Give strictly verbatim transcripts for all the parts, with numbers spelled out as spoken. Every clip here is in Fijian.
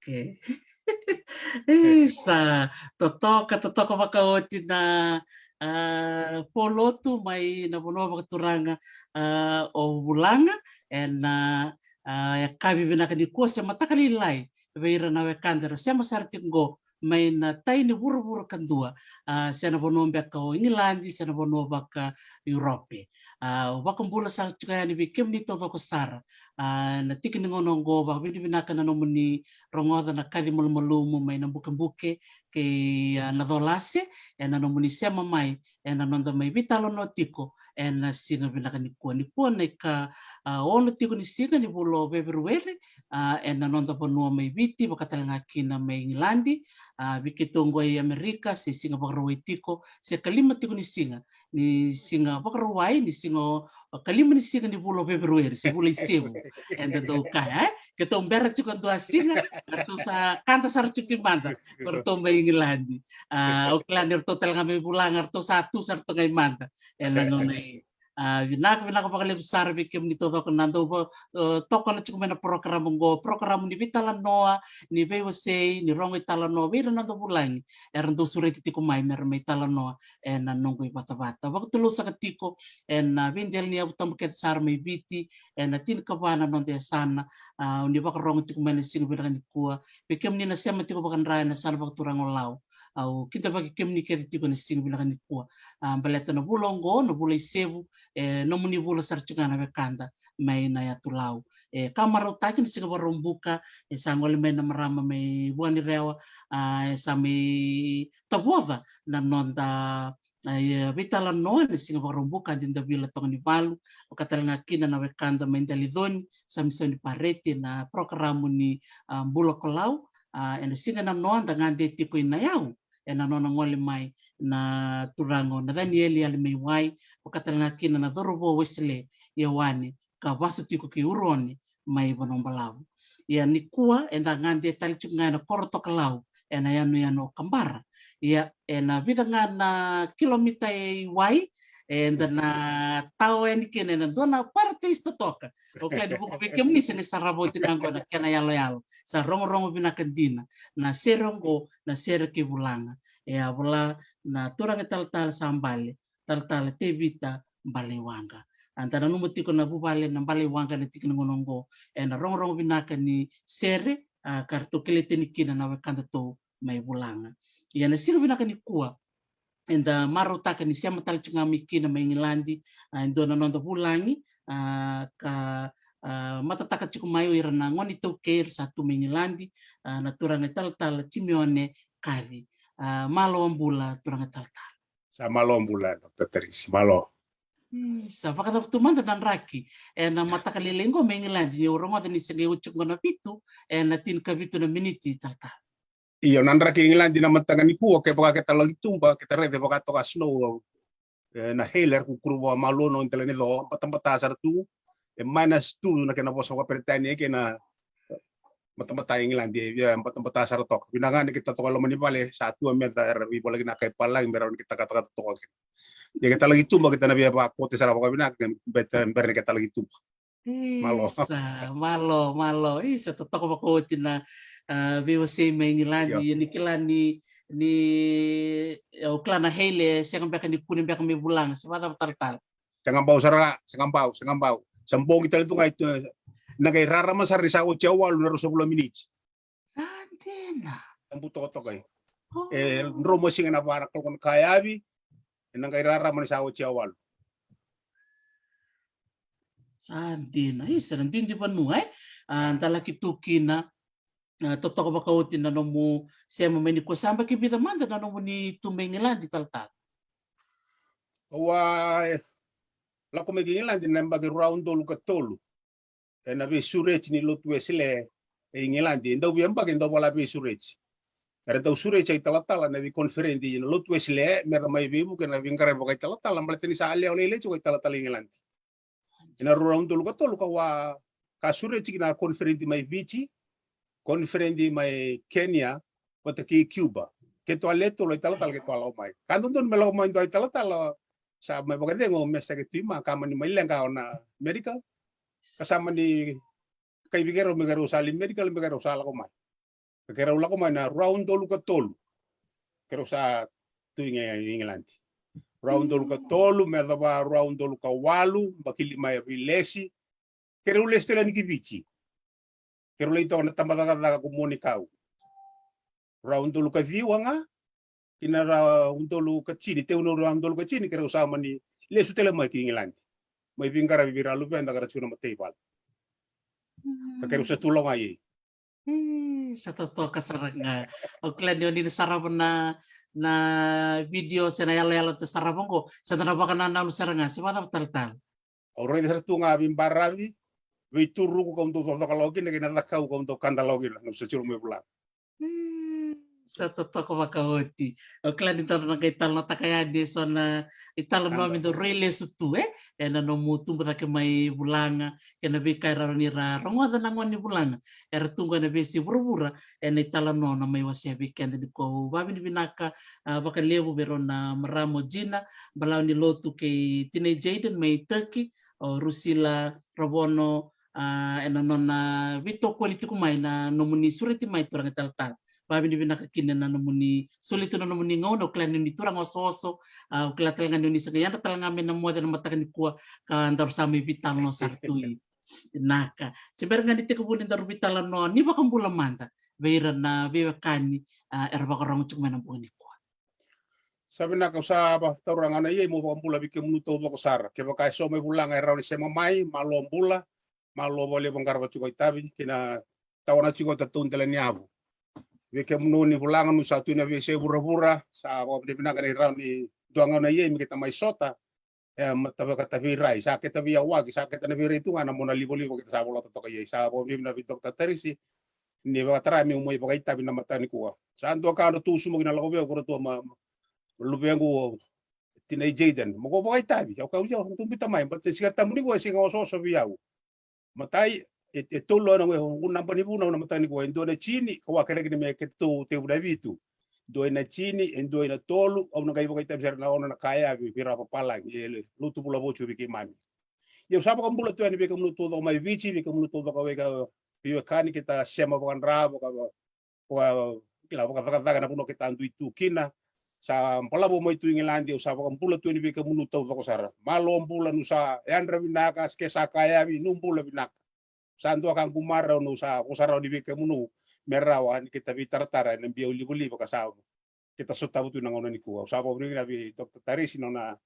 Okay. Isa, totoka, totoka vakaoti na, ah, polotu mai na vanua vakaturaga, ah, o Vulaga, ena, ah, yakavi vinaka nikua se mataka lailai vei ira na wekada era sema sara tiko qo mai na tai ni vuravura kadua, ah, se na vanua beka o Igiladi, se na vanua vaka Europe. Ah, au vakabula sara tiko yani vei kemuni taucoko sara. Ah, na tiki ni gauna oqo, vakavinavinaka na nomuni rogoca na kaci malumalumu mai na bukebuke kei, ah, na colase, ena nomuni sema mai ena noda mai veitalanoa tiko ena siga vinaka nikua. Nikua na ika, ah, ono tiko ni siga ni vula o Feperueri, ah, ena noda vanua mai Viti, vakatalega kina mai Igiladi, ah, vei keitou qo i Amerika, se siga Vakarauwai tiko, se kalima tiko ni siga, ni siga Vakarauwai, ni siga o, o kalima ni siga ni vula o Feperueri, se vula i Sevu. Eda dau kaya, e? Keitou bera tiko e dua siga, eratou sa kada sara tiko i mada, o ratou mai Igiladi. Ah, au kila ni ratou talega mai Vulaga, ratou sa tu sara tu ga i mada. Ena gauna i, ah, vinaka, vinaka vakalevu sara vei kemuni taucoko na dau va-, eh, tokona tiko mai na porokaramu qo, porokaramu ni veitalanoa, ni veiwasei, ni rogo italanoa vei ira na noda vulagi era dau sureti tiko mai mera mai talanoa ena noqu ivatavata. Vakatulou saka tiko ena veidela ni yavu tabu kece sara mai Viti, ena tinikava na noda yasana, ah, oni vakarogo tiko mai na siga vinaka nikua. Vei kemuni na sema tiko vakadra ena yasana vakaturaga o Lau, au kidavaki kemuni kece tiko ena siga vinaka nikua. Ah, baleta na vula oqo, na vula i Sevu, e nomuni vula sara tiko ga na wekada mai na yatu Lau. E ka marautaki na siga Vakaraubuka, e sa gole mai na marama mai Vuanirewa, ah, e sa mai tavoca na noda, ah, e, veitalanoa ena siga Vakaraubuka, Adi Davila Toganivalu, vakatalega kina na wekada mai Daliconi, Samisoni Pareti, na porokaramu ni, ah, Bula ko Lau, ah, ena siga nanoa da gade tiko i Nayau, ena nona gole mai na turaga o Nacanieli Yalimaiwai, vakatalega kina na cauravou Wesele Ioane, ka vasu tiko ki Urone mai Vanuabalavu. Ia nikua, eda gade tale tiko ga ena koro tokalau, ena yanuyanu o Kabara. Ia, ena vica ga na kilomita e wai, eda na tao yani kina ena dua na paradise totoka. O kila ni vuku vei kemuni se ni sarava oti ga qo na kena yaloyalo. Sa rogorogo vinaka dina na sere oqo, na sere kei Vulaga. E a vola na turaga talatala sa bale, talatala Tevita Balaiwaqa. A da nanuma tiko na vuvale na Balaiwaqa ena tiki ni gauna oqo, ena rogorogo vinaka ni sere, ah, ka ratou kele tani kina na wekadatou mai Vulaga. Ia na siga vinaka nikua, eda marautaka ni sema tale tiko ga mai kina mai Igiladi, ah, e dua na noda vulagi, ah, ka, ah, matataka tiko mai o ira na gone iTaukei era sa tu mai Igiladi, ah, na turaga talatala Timione Kaci. Ah, malo, bula turaga talatala. Sa malo, bula Doctor Tarisi, malo. Hmm, sa vakacava tu mada na draki ena mataka lailai qo mai Igiladi, niu rogoca ni se qai oti qo na vitu, ena tinikavitu na miniti talatala. Io, na draki Igiladi na mataka nikua, kevaka keta laki tuba, keta raica vakatoka snow, e, na hail era kukuru vakamalua na dela ni co, batabata sara tu, e minus two na kena vosa vakaperitania kei na batabata Igiladi, e, batabata sara toka. Vinaka ga ni keta toka loma ni vale, sa tu a meca era veivolaki na kai palagi me rawa ni keta katakata toka kina. Ia keta laki tuba, keta na via vakote sara vakavinaka, beta, bera ni keta laki tuba. Malo. Isa, malo, malo. Isa, totoka vakaoti na, ah, veiwasei mai Igiladi. Io. Ia ni kila ni, ni, au kila na hail e sega beka ni kune beka mai Vulaga, se vakacava talatala? Sega bau sara ga, sega bau, sega bau. Sa bogi tale tu ga i tu, na qai rarama sara ni sa oti e walu na ruasagavulu na miniti. Sa dina. Sa butokatoka i. Oh. E, drau masiga na va na kaloko na ka yavi, ena qai rarama ni sa oti e walu. Sa dina. Isa, na duidui vanua, e? Ah, da laki tu kina, ah, totoka vakaoti na nomu sema mai nikua. Sa yabaki vica mada na nomuni tu mai Igiladi talatala? Au a, e, lako mai ki Igiladi na yabaki rua udolu ka tolu. Ena veisureti ni lotu Wesele e Igiladi, e dau veiyabaki e dau vola veisureti. Era dau sureti a italatala na veikoniferedi na lotu Wesele, mera mai veivuke na veiqaravi vakaitalatala, baleta ni sa lewe lailai tiko a italatala i Igiladi. Ena rua na udolu ka tolu kau a ka sureti kina koniferedi mai Viti, koniferedi mai Kenya, vata kei Cuba. Keitou a le tolu a italatala keitou a lako mai. Ka dodonu me lako mai dua a italatala, sa mai vakacegu o Mesake Tuima, ka mani mai leqa o na Amerika. Ka sa mani kaya vei keirau me keirau sa lai medical, me keirau sa lako mai. Ka keirau lako mai na rua udolu ka tolu. Keirau sa tu i Igiladi. Rua udolu ka tolu me yacova rua udolu ka walu, bakili mai a veilesi. Keirau lesu tale yani ki Viti. Keirau lai toka na tabacakacaka ko Muanikau. Rua udolu ka ciwa ga ki na rua udolu ka tini, teu na rua udolu ka tini, keirau sa mani lesu tale mai ki Igiladi. Mai veiqaravi vei ira luveda ka ra tiko na mataivalu. Ka keirau sa tu loga i. Ih, sa totoka sara ga. Au kila ni o ni na sarava na, na video se na yaloyalo te sarava oqo, sa da na vakanananu sara ga, se vakacava talatala? Au raica sara tu ga veibaravi, veituruku kau dau cocoka lako kina, kei na cakau kau dau kada lako kina, na sa tiko mai vula. Ih, sa totoka vakaoti. Au kila ni dou na qai talanoataka yani eso na italanoa me dou railesu tu, e? Ena nomu tubu cake mai Vulaga, kei na veika e rawa ni ra rogoca na gone ni Vulaga era tu qo ena veiyasai vuravura, ena italanoa na mai wasea vei keda nikua. Au vavinavinaka, a, vakalevu vei rau na marama o Jina, balavu ni lotu kei tinai Jayden mai Turkey, o Rusila Ravono, a, ena nona veitokoni tiko mai na nomuni sureti mai turaga talatala. Vavinavinaka kina na nomuni soli tu na nomuni gauna, au kila ni o ni turaga osooso, a, au kila tale ga ni o ni sa qai yadra tale ga mai na moce na mataka nikua, ka daru sa mai veitalanoa sara tu i. Vinaka. Se bera ga ni tekivu ni daru veitalanoa, ni vakabula mada vei ira na veiwekani, a, era vakarogo tiko mai na bogi nikua. Sa vinaka, au sa va-, taura ga na iyai meu vakabula vei kemunu taucoko sara. Kevaka e so mai Vulaga e rawa ni sema mai, malo bula, malo vakalevu qarava tiko itavi, kei na tawana tiko tatou dela ni yavu. Vei kemunu ni Vulaga nu sa tu ena veiyasai vuravura, sa vakavinavinaka ni rawa ni dua ga na iyai me keta mai sota, e, ma taveka taveirai, sa keta veiyawaki, sa keta na veirai tu ga na mona livaliva keta sa volata toka i ai. Sa vakavinavinaka vei Dokta Tarisi ni vakatara meu mai vakaitavi na mataka nikua. Sa dua ka na tu suma kina lako vei au ko ratou ma, ma luvequ o tinai Jayden. Mo ko vakaitavi, au kaya, au tu bita mai, baleta ni Siga Tabu nikua e siga osooso vei au. Matai, e, e tolu na noqu naba ni vunau na mataka nikua, e dua na tini, kau a kerekere me keitou tekivu na vitu. Dua na tini, e dua na tolu, au na qai vakaitavi sara na ono na ka yavi vei ira papalagi, e lotu vula vou tiko vei keimami. Ia au sa vakabula tu yani vei kemunu taucoko mai Viti, vei kemunu taucoko vei ka, veiwekani keta sema vakadra, vaka, vaka, kila, vakacakacaka na vanua keta dui tu kina. Sa balavu mai tu Igiladi, au sa vakabula tu yani vei kemunu taucoko sara. Malo bula nu sa yadra vinaka, ke sa ka yavi, nu bula vinaka. Sa dua ka qumara, au sa vosa rawa ni vei kemunu me rawa ni keta veitaratara ena biau livaliva ka sa keta sotava tu na gauna nikua. Au sa vakavinavinaka vei Dokta Tarisi na nona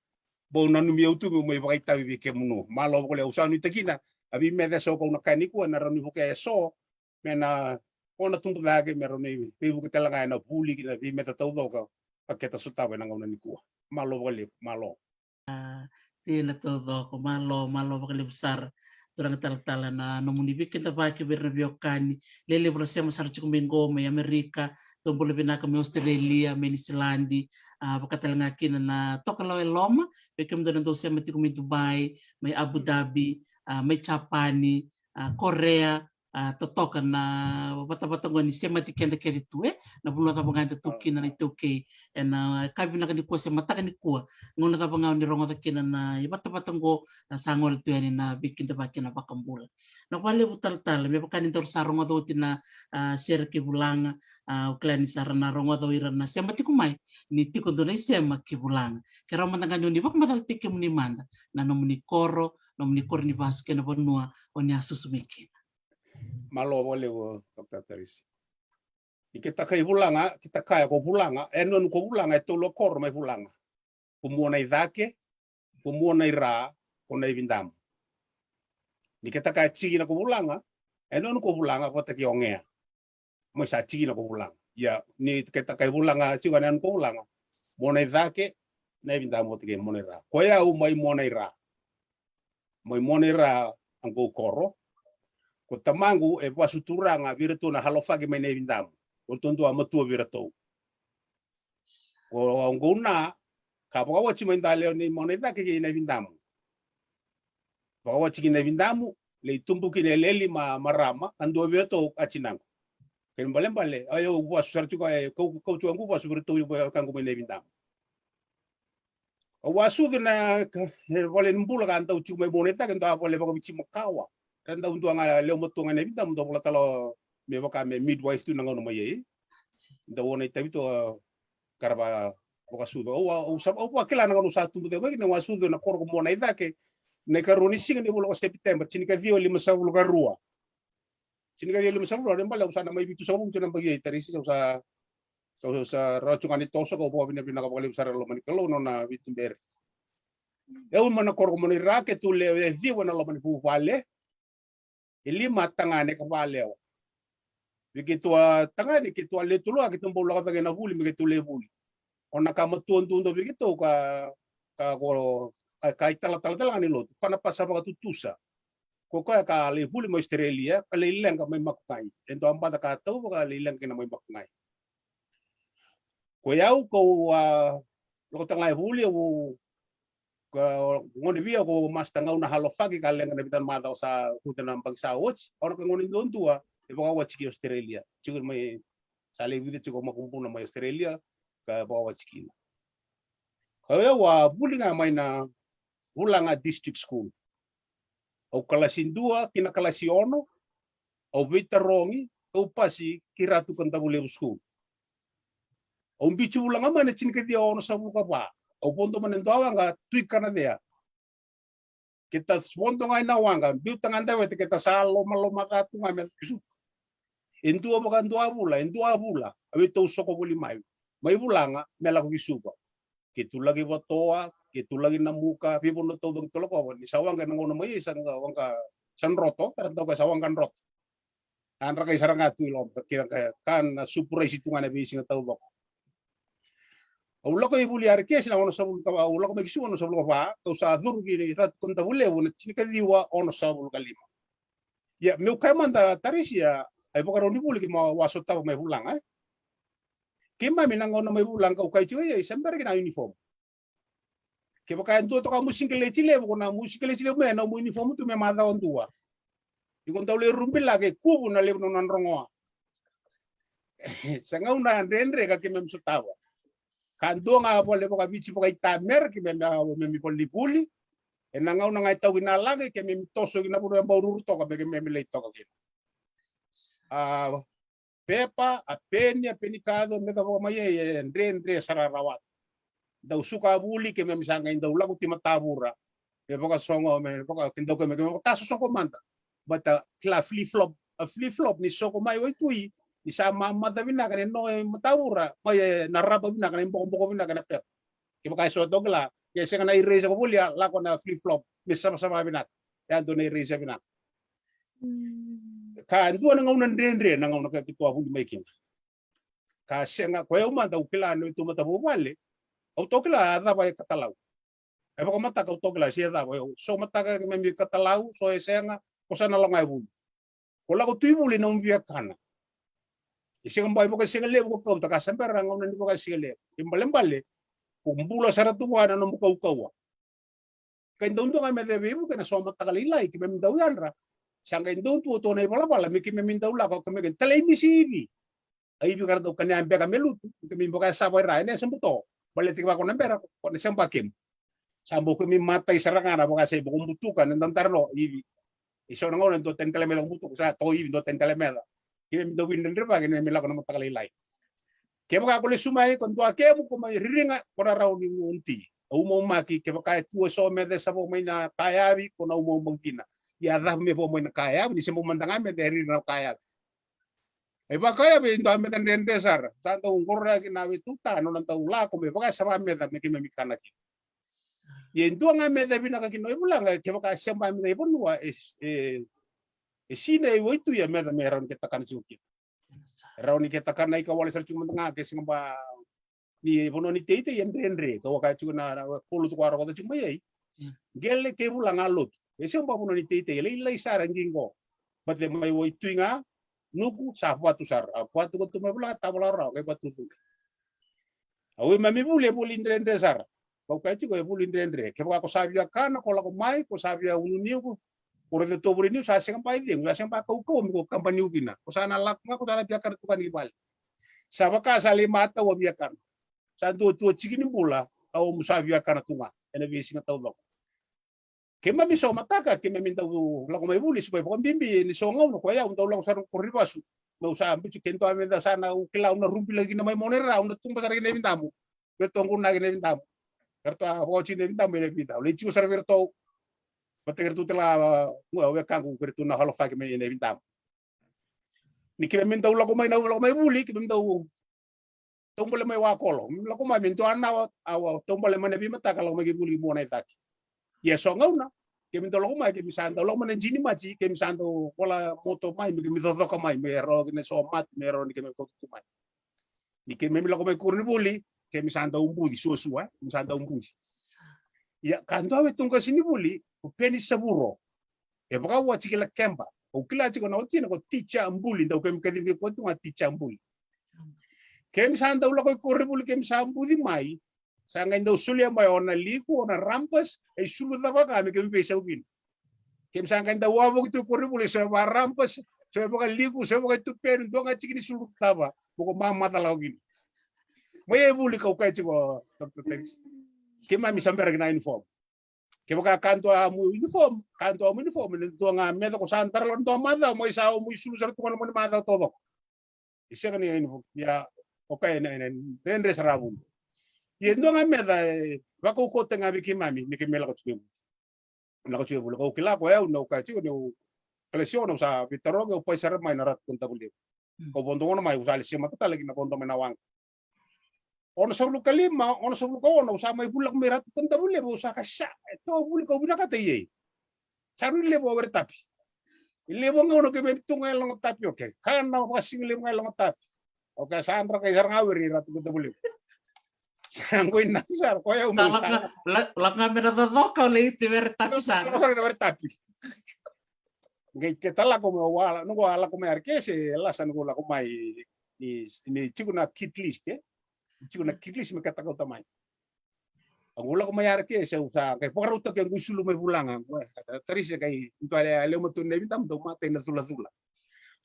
bau nanumi au tu meu mai vakaitavi vei kemunu. Malo vakalevu, au sa nuitaka kina a veimeca eso kau na kaya nikua na rawa ni vukea eso me na kona tubu cake, me rawa ni veivuke tale ga ena vuli ki na veimeca taucoko ka keta sotava ena gauna nikua. Malo vakalevu, malo. A, tina taucoko, malo, malo vakalevu sara. Turaga talatala, na nomuni veikidavaki vei ira na veiwekani lelevu ra sema sara tiko mai qo, mai Amerika, dou bula vinaka mai Australia, mai Niusiladi, a, vaka tale ga kina na Tokalau e Loma, vei kemudou na dou sema tiko mai Dubai, mai Abu Dhabi, a, mai Japani, a, Korea, a, totoka na vatavata qo ni semati keda kece tu, e, na vanua cava ga eda tu kina na iTaukei, ena ka vinaka nikua se mataka nikua, gauna cava ga o ni rogoca kina na ivatavata qo, a, sa gole tu yani na veikidavaki, na vakabula. Na vakalevu talatala, me vaka ni daru sa rogoca oti na, a, sere kei Vulaga, a, au kila ni sa ra na rogoca o ira na sema tiko mai, ni tiko dua na isema kei Vulaga. Ke rawa mada ga ni o ni vakamacalataki kemuni mada, na nomuni koro, nomuni koro ni vasu kei na vanua o ni a susu mai kina. Malo vakalevu, Dokta Tarisi. Ni keta kai Vulaga, keta kaya ko Vulaga, e nonu ko Vulaga, e tolu a koro mai Vulaga. Ko Muanaicake, ko Muanaira, ko Naividamu. Ni keta kaya tikina ko Vulaga, e nonu ko Vulaga vata kei Ogea. Mai sa tikina ko Vulaga. Ia, ni keta kai Vulaga, tiko na nonu ko Vulaga. Muanaicake, Naividamu vata kei Muanaira. Ko i au mai Muanaira. Mai Muanaira a qou koro. Ko tamaqu e vasu turaga vei iratou na Halofaki mai Naividamu. Ko ratou dua matua vei iratou. Ko au qou na ka vakawati mai Dalewa ni Muanaicake kei Naividamu. Vakawati ki Naividamu, lai tubu kina e leli ma marama, ka dua vei iratou a tinaqu. Kena ibalebale, au vasu sara tiko, e, kau, kau tiko qu vasu vei iratou, vei kaqu mai Naividamu. Au a sucu na, ka, e, vale ni bula ka dau tiko mai Muanaicake, dua vale vakaviti makawa. Ra dau dua ga lewe matua ga na vidamu dau vola tale me vaka me midwife tu na gauna mai ai. Dau o na itavi tu, a, ka ra va vakasucu. Au, au, au sa, au vakila na gauna au sa tubu cake mai kina, au a sucu ena koro ko Muanaicake. Na ikarua ni siga ni vula ko September, tinikaciwa limasagavulu ka rua. Tinikaciwa limasagavulu ka rua, na ibale au sa na mai vitusagavulu tu na yabaki, Tarisi, au sa, au sa rawa tu ga ni toso, kau vakavinavinaka vakalevu sara e loma ni Kalou na nona veituberi. E au mai na koro ko Muanaicake, keitou lewe e ciwa ena loma ni vuvale. E lima tagane ka va yalewa. Vei keitou a tagane, keitou a lewe tolu ga, keitou bau lako cake ena vuli me keitou lai vuli. O na ka matua duadua vei keitou ka, ka ko, ka, ka italatala tale ga ni lotu, Panapasa Vakatutusa. Ko koya ka lai vuli mai Australia, ka lai leqa mai Makugai. E dua a baca ka tauva ka lai leqa kina mai Makugai. Ko i au, kau a lako tale ga e vuli, au, ka gone vei au ko Master Gauna Halofaki, ka leqa na vica na macawa sa vuta na yabaki sa oti. Au na ka gone duadua e vakawati ki Australia. Tiko mai, sa lai vica tiko makubuna mai Australia, ka vakawati kina. Ka i au a vuli ga mai na Vulaga District School. Au kalasi dua ki na kalasi ono, au veitarogi, au pasi ki Ratu Kadavulevu School. Au biuti Vulaga mai na tinikaciwa onosagavulu ka va. Au vodo mai na dua waqa, Tui Kanacea. Keitou vodo ga ina waqa, biuta ga daveta, keitou sa lomaloma ca tu ga me lako ki Suva. E dua vaka dua vula, e dua vula, au, keitou soko voli mai, mai Vulaga me lako ki Suva. Keitou laki Vatoa, keitou laki Namuka, veivanua taucoko keitou lakova. Ni sa waqa ena gauna mai, sa waqa, sa droto, era dau kaya sa waqa droto. A drakai sara ga tu i loma, kei na ka, ka na supuraisi tu ga na veisiga taucoko. Au lako i vuli Arekesi na onosagavulu ka va, au lako mai ki Suva onosagavulu ka va, kau sa curu ki Ratu Kadavulevu na tinikaciwa onosagavulu ka lima. Ia, meu kaya mada, Tarisi, a ivakarau ni vuli keimami a sotava mai Vulaga, e. Keimami na gauna mai Vulaga, kau kaya tiko, ia, e se bera kina uniform. Kevaka e dua toka mu siqeleti levu, ko na mu siqeleti levu me na mu uniform tu me macawa dua. Iko dau lai rubilaka e kuvu na levu na nona drogoa. Sa gauna dredre ka keimami sotava. Ka dua ga vale vakaviti vakaitamera keimami a, keimami valenivuli. Ena gauna ga e tau kina lagi keimami toso kina vanua e Baururu toka me keimami lai toka kina. A, pepa, a peni, a peni kaco, me cava mai ai, e dredre sara rawata. Dau suka vuli, keimami sa qai dau lako tu i Matavura. Me vakasogo, me vaka, ke dau keimami, keimami vakatasosogo mada. Baleta kila flip flop, a flip flop ni soko mai waitui, ni sa mamaca vinaka, ni no i Matavura, mai e na raba vinaka, na ibokoboko vinaka na pepa. Kevaka e so dau kila, ke sega na eraser ko volia, lako na flip flop, me savasava vinaka. E a dua na eraser vinaka. Mm. Ka dua na gauna dredre, na gauna ka keitou a vuli mai kina. Ka sega, ko yau mada au kila na neitou matavuvale, au tou kila a cava e katalau. E vakamataka au tou kila se cava, au so mataka keimami katalau, so e sega, ko sa na lako ga e vuli. Ko lako tu i vuli na nomu viakana. E sega bau, e vaka e sega levu ko kauta, ka sa bera na gauna ni vaka e sega levu. Kena ibalebale, ko bula sara tu ga na nomu kaukauwa. Qai dau dua ga meca e veivuke na so mataka lailai, keimami dau yadra. Sa qai dau tu o tou na ivalavala me keimami dau lako, keimami qai talai misi Ivi. A Ivi ka ra dau kania beka me lutu, keimami vaka e sava i ra, ena yasa buto. Baleta kevaka ko na bera, ko na sega bau kemu. Sa bau keimami matai sara ga na vaka sa i vakabutuka na dadara no Ivi. E so na gauna dua tani tale meca ko butuka, sa toka Ivi dua tani tale meca. Keimami dau veidredrevaki, keimami lako na mataka lailai. Kevaka ko lesu mai, ko dua kemu, ko mai ririga, ko na rawa ni oti. A umaumaki, kevaka e tu e so meca e sa vo mai na kayavi, ko na umaumaki kina. Ia cava me vo mai na kayavi, ni se bau mada ga meca e ririga na kayavi. E vakayavi e dua meca dredre sara. Sa dau qoroyaki na wai tuta, nona dau lako me vaka e sa va meca me keimami kana kina. Ia e dua ga meca e vinaka kina i Vulaga, kevaka e sega bau meca i vanua, e, e, e sinai waitui a meca me rawa ni keitou kana tiko kina. E rawa ni keitou kana i ka wale sara tiko mada ga ke sega bau ni vanua ni teitei e dredre, ka waka tiko na, na polo tu ko a rokoca tiko mai ai. Mm. Qele kei Vulaga lotu. E sega bau vanua ni teitei, e lailai sara e qiqo. Baleta mai waitui ga, nuku, sa vatu sara. A vatu ko tu mai Vulaga, tavala rawa, qai vatu tu. A wai mami vuli, e vuli dredre sara. Kau kaya tiko e vuli dredre. Kevaka ko sa via kana, ko lako mai, ko sa via unu niu, ko raica tovure niu, sa sega bau cegu, sa sega bau kaukauwa me ko kaba niu kina. Ko sa na lako ga, ko sa na via kana tukani ki vale. Sa vaka sa lai matau a via kana. Sa dua tu a tiki ni bula, au mo sa via kana tu ga, ena veisiga taucoko. Keimami so mataka, keimami dau lako mai vuli, so mai vakabibi ni so gauna ko yau dau lako sara ko Rivasu. Meu sa biuti ke dua me da sa na, au kila au na rubilaki kina mai Monera, au na tuba sara kina Vidamu. Vei ratou qu na kina Vidamu. Vei ratou a vakaoti kina Vidamu ena Vidamu. Lai tiko sara vei ratou. Vata kei ratou tala, a, wekaqu, vei ratou na holofaki mai ena Vidamu. Ni keimami dau lako mai, na lako mai vuli, keimami dau taubale mai Wakolo. Lako mai me dua na awa, awa, taubale mai na veimataka, lako mai ki vuli ki Muanaicake. Ia so gauna, keimami dau lako mai, keimami sa dau lako mai na jini maji, keimami sa dau vola moto mai, me keimami cocoka mai, me rawa kina so mati, me rawa ni keimami kauta tu mai. Ni keimami lako mai koronivuli, keimami sa dau buci, suasua, keimami sa dau buci. Ia, ka dua vei tu qasenivuli, ko Peni Savuro. E vaka o Atikila Keba. Au kila tiko na watina ko Ticha Buli, dau keimami kacivi koya tu ga Ticha Buli. Keimami sa dau lako i koronivuli, keimami sa buci mai. Sa qai dau solia mai o na liku, o na rampas, e sulu cava ga me keimami veisau kina. Keimami sa qai dau wavoki tu i koronivuli, so e vaka rampas, so e vaka liku, so e vaka itupeni, dua ga tiki ni sulu cava, mo ko mamaca lako kina. Mai e vuli kau kaya tiko, Doctor Tex. Keimami sa bera kina uniform. Kevaka ka dua a mu uniform, ka dua a mu uniform, ni dua ga meca ko sa dara lo dua maca, mai sa o mu isulu sara tu ga na moni maca taucoko. I sega ni uniform, ia, okay, ne, ne, ne, ne, sara vuli. Ia dua ga meca, e, vakaukauta ga vei keimami, ni keimami lako tiko e vuli. Lako tiko e vuli, kau kila ko yau, na uka tiko, ni u, kalesio, na u sa, veitarogi, au pai sara mai na Ratu Kadavulevu. Mm. Kau vodo gona mai, u sa lesi mata tale ki na vodo mai na waqa. Ono savulu ka lima, ono savulu ka ono, au sa mai vuli lako mai Ratu Kadavulevu, au sa ka sa, e to vuli kau vinakata i ei. Sa rui levu a were tapi. E levu a gauna keimami tu ga e logo tapi, okay. Ka na vakasiga levu ga e logo tapi. Okay, sa dra kai sara ga were i Ratu Kadavulevu. Sa qoi na sara, ko yau meu sa. Lako ga me na cocoka, o lai tu were tapi sara. Lako sara na were tapi. Qai ke ta lako mai wala, noqu a lako mai R K S, e lasa noqu lako mai ni, ni tiko na kit list, e. Tiko na kit list me ke ta kauta mai. Au lako mai R K S, au sa, qai vakarautaki au qai sulu mai vulaga. Tarise qai, dua le, a lewe matua ni Navi Damu, dau matai na culacula.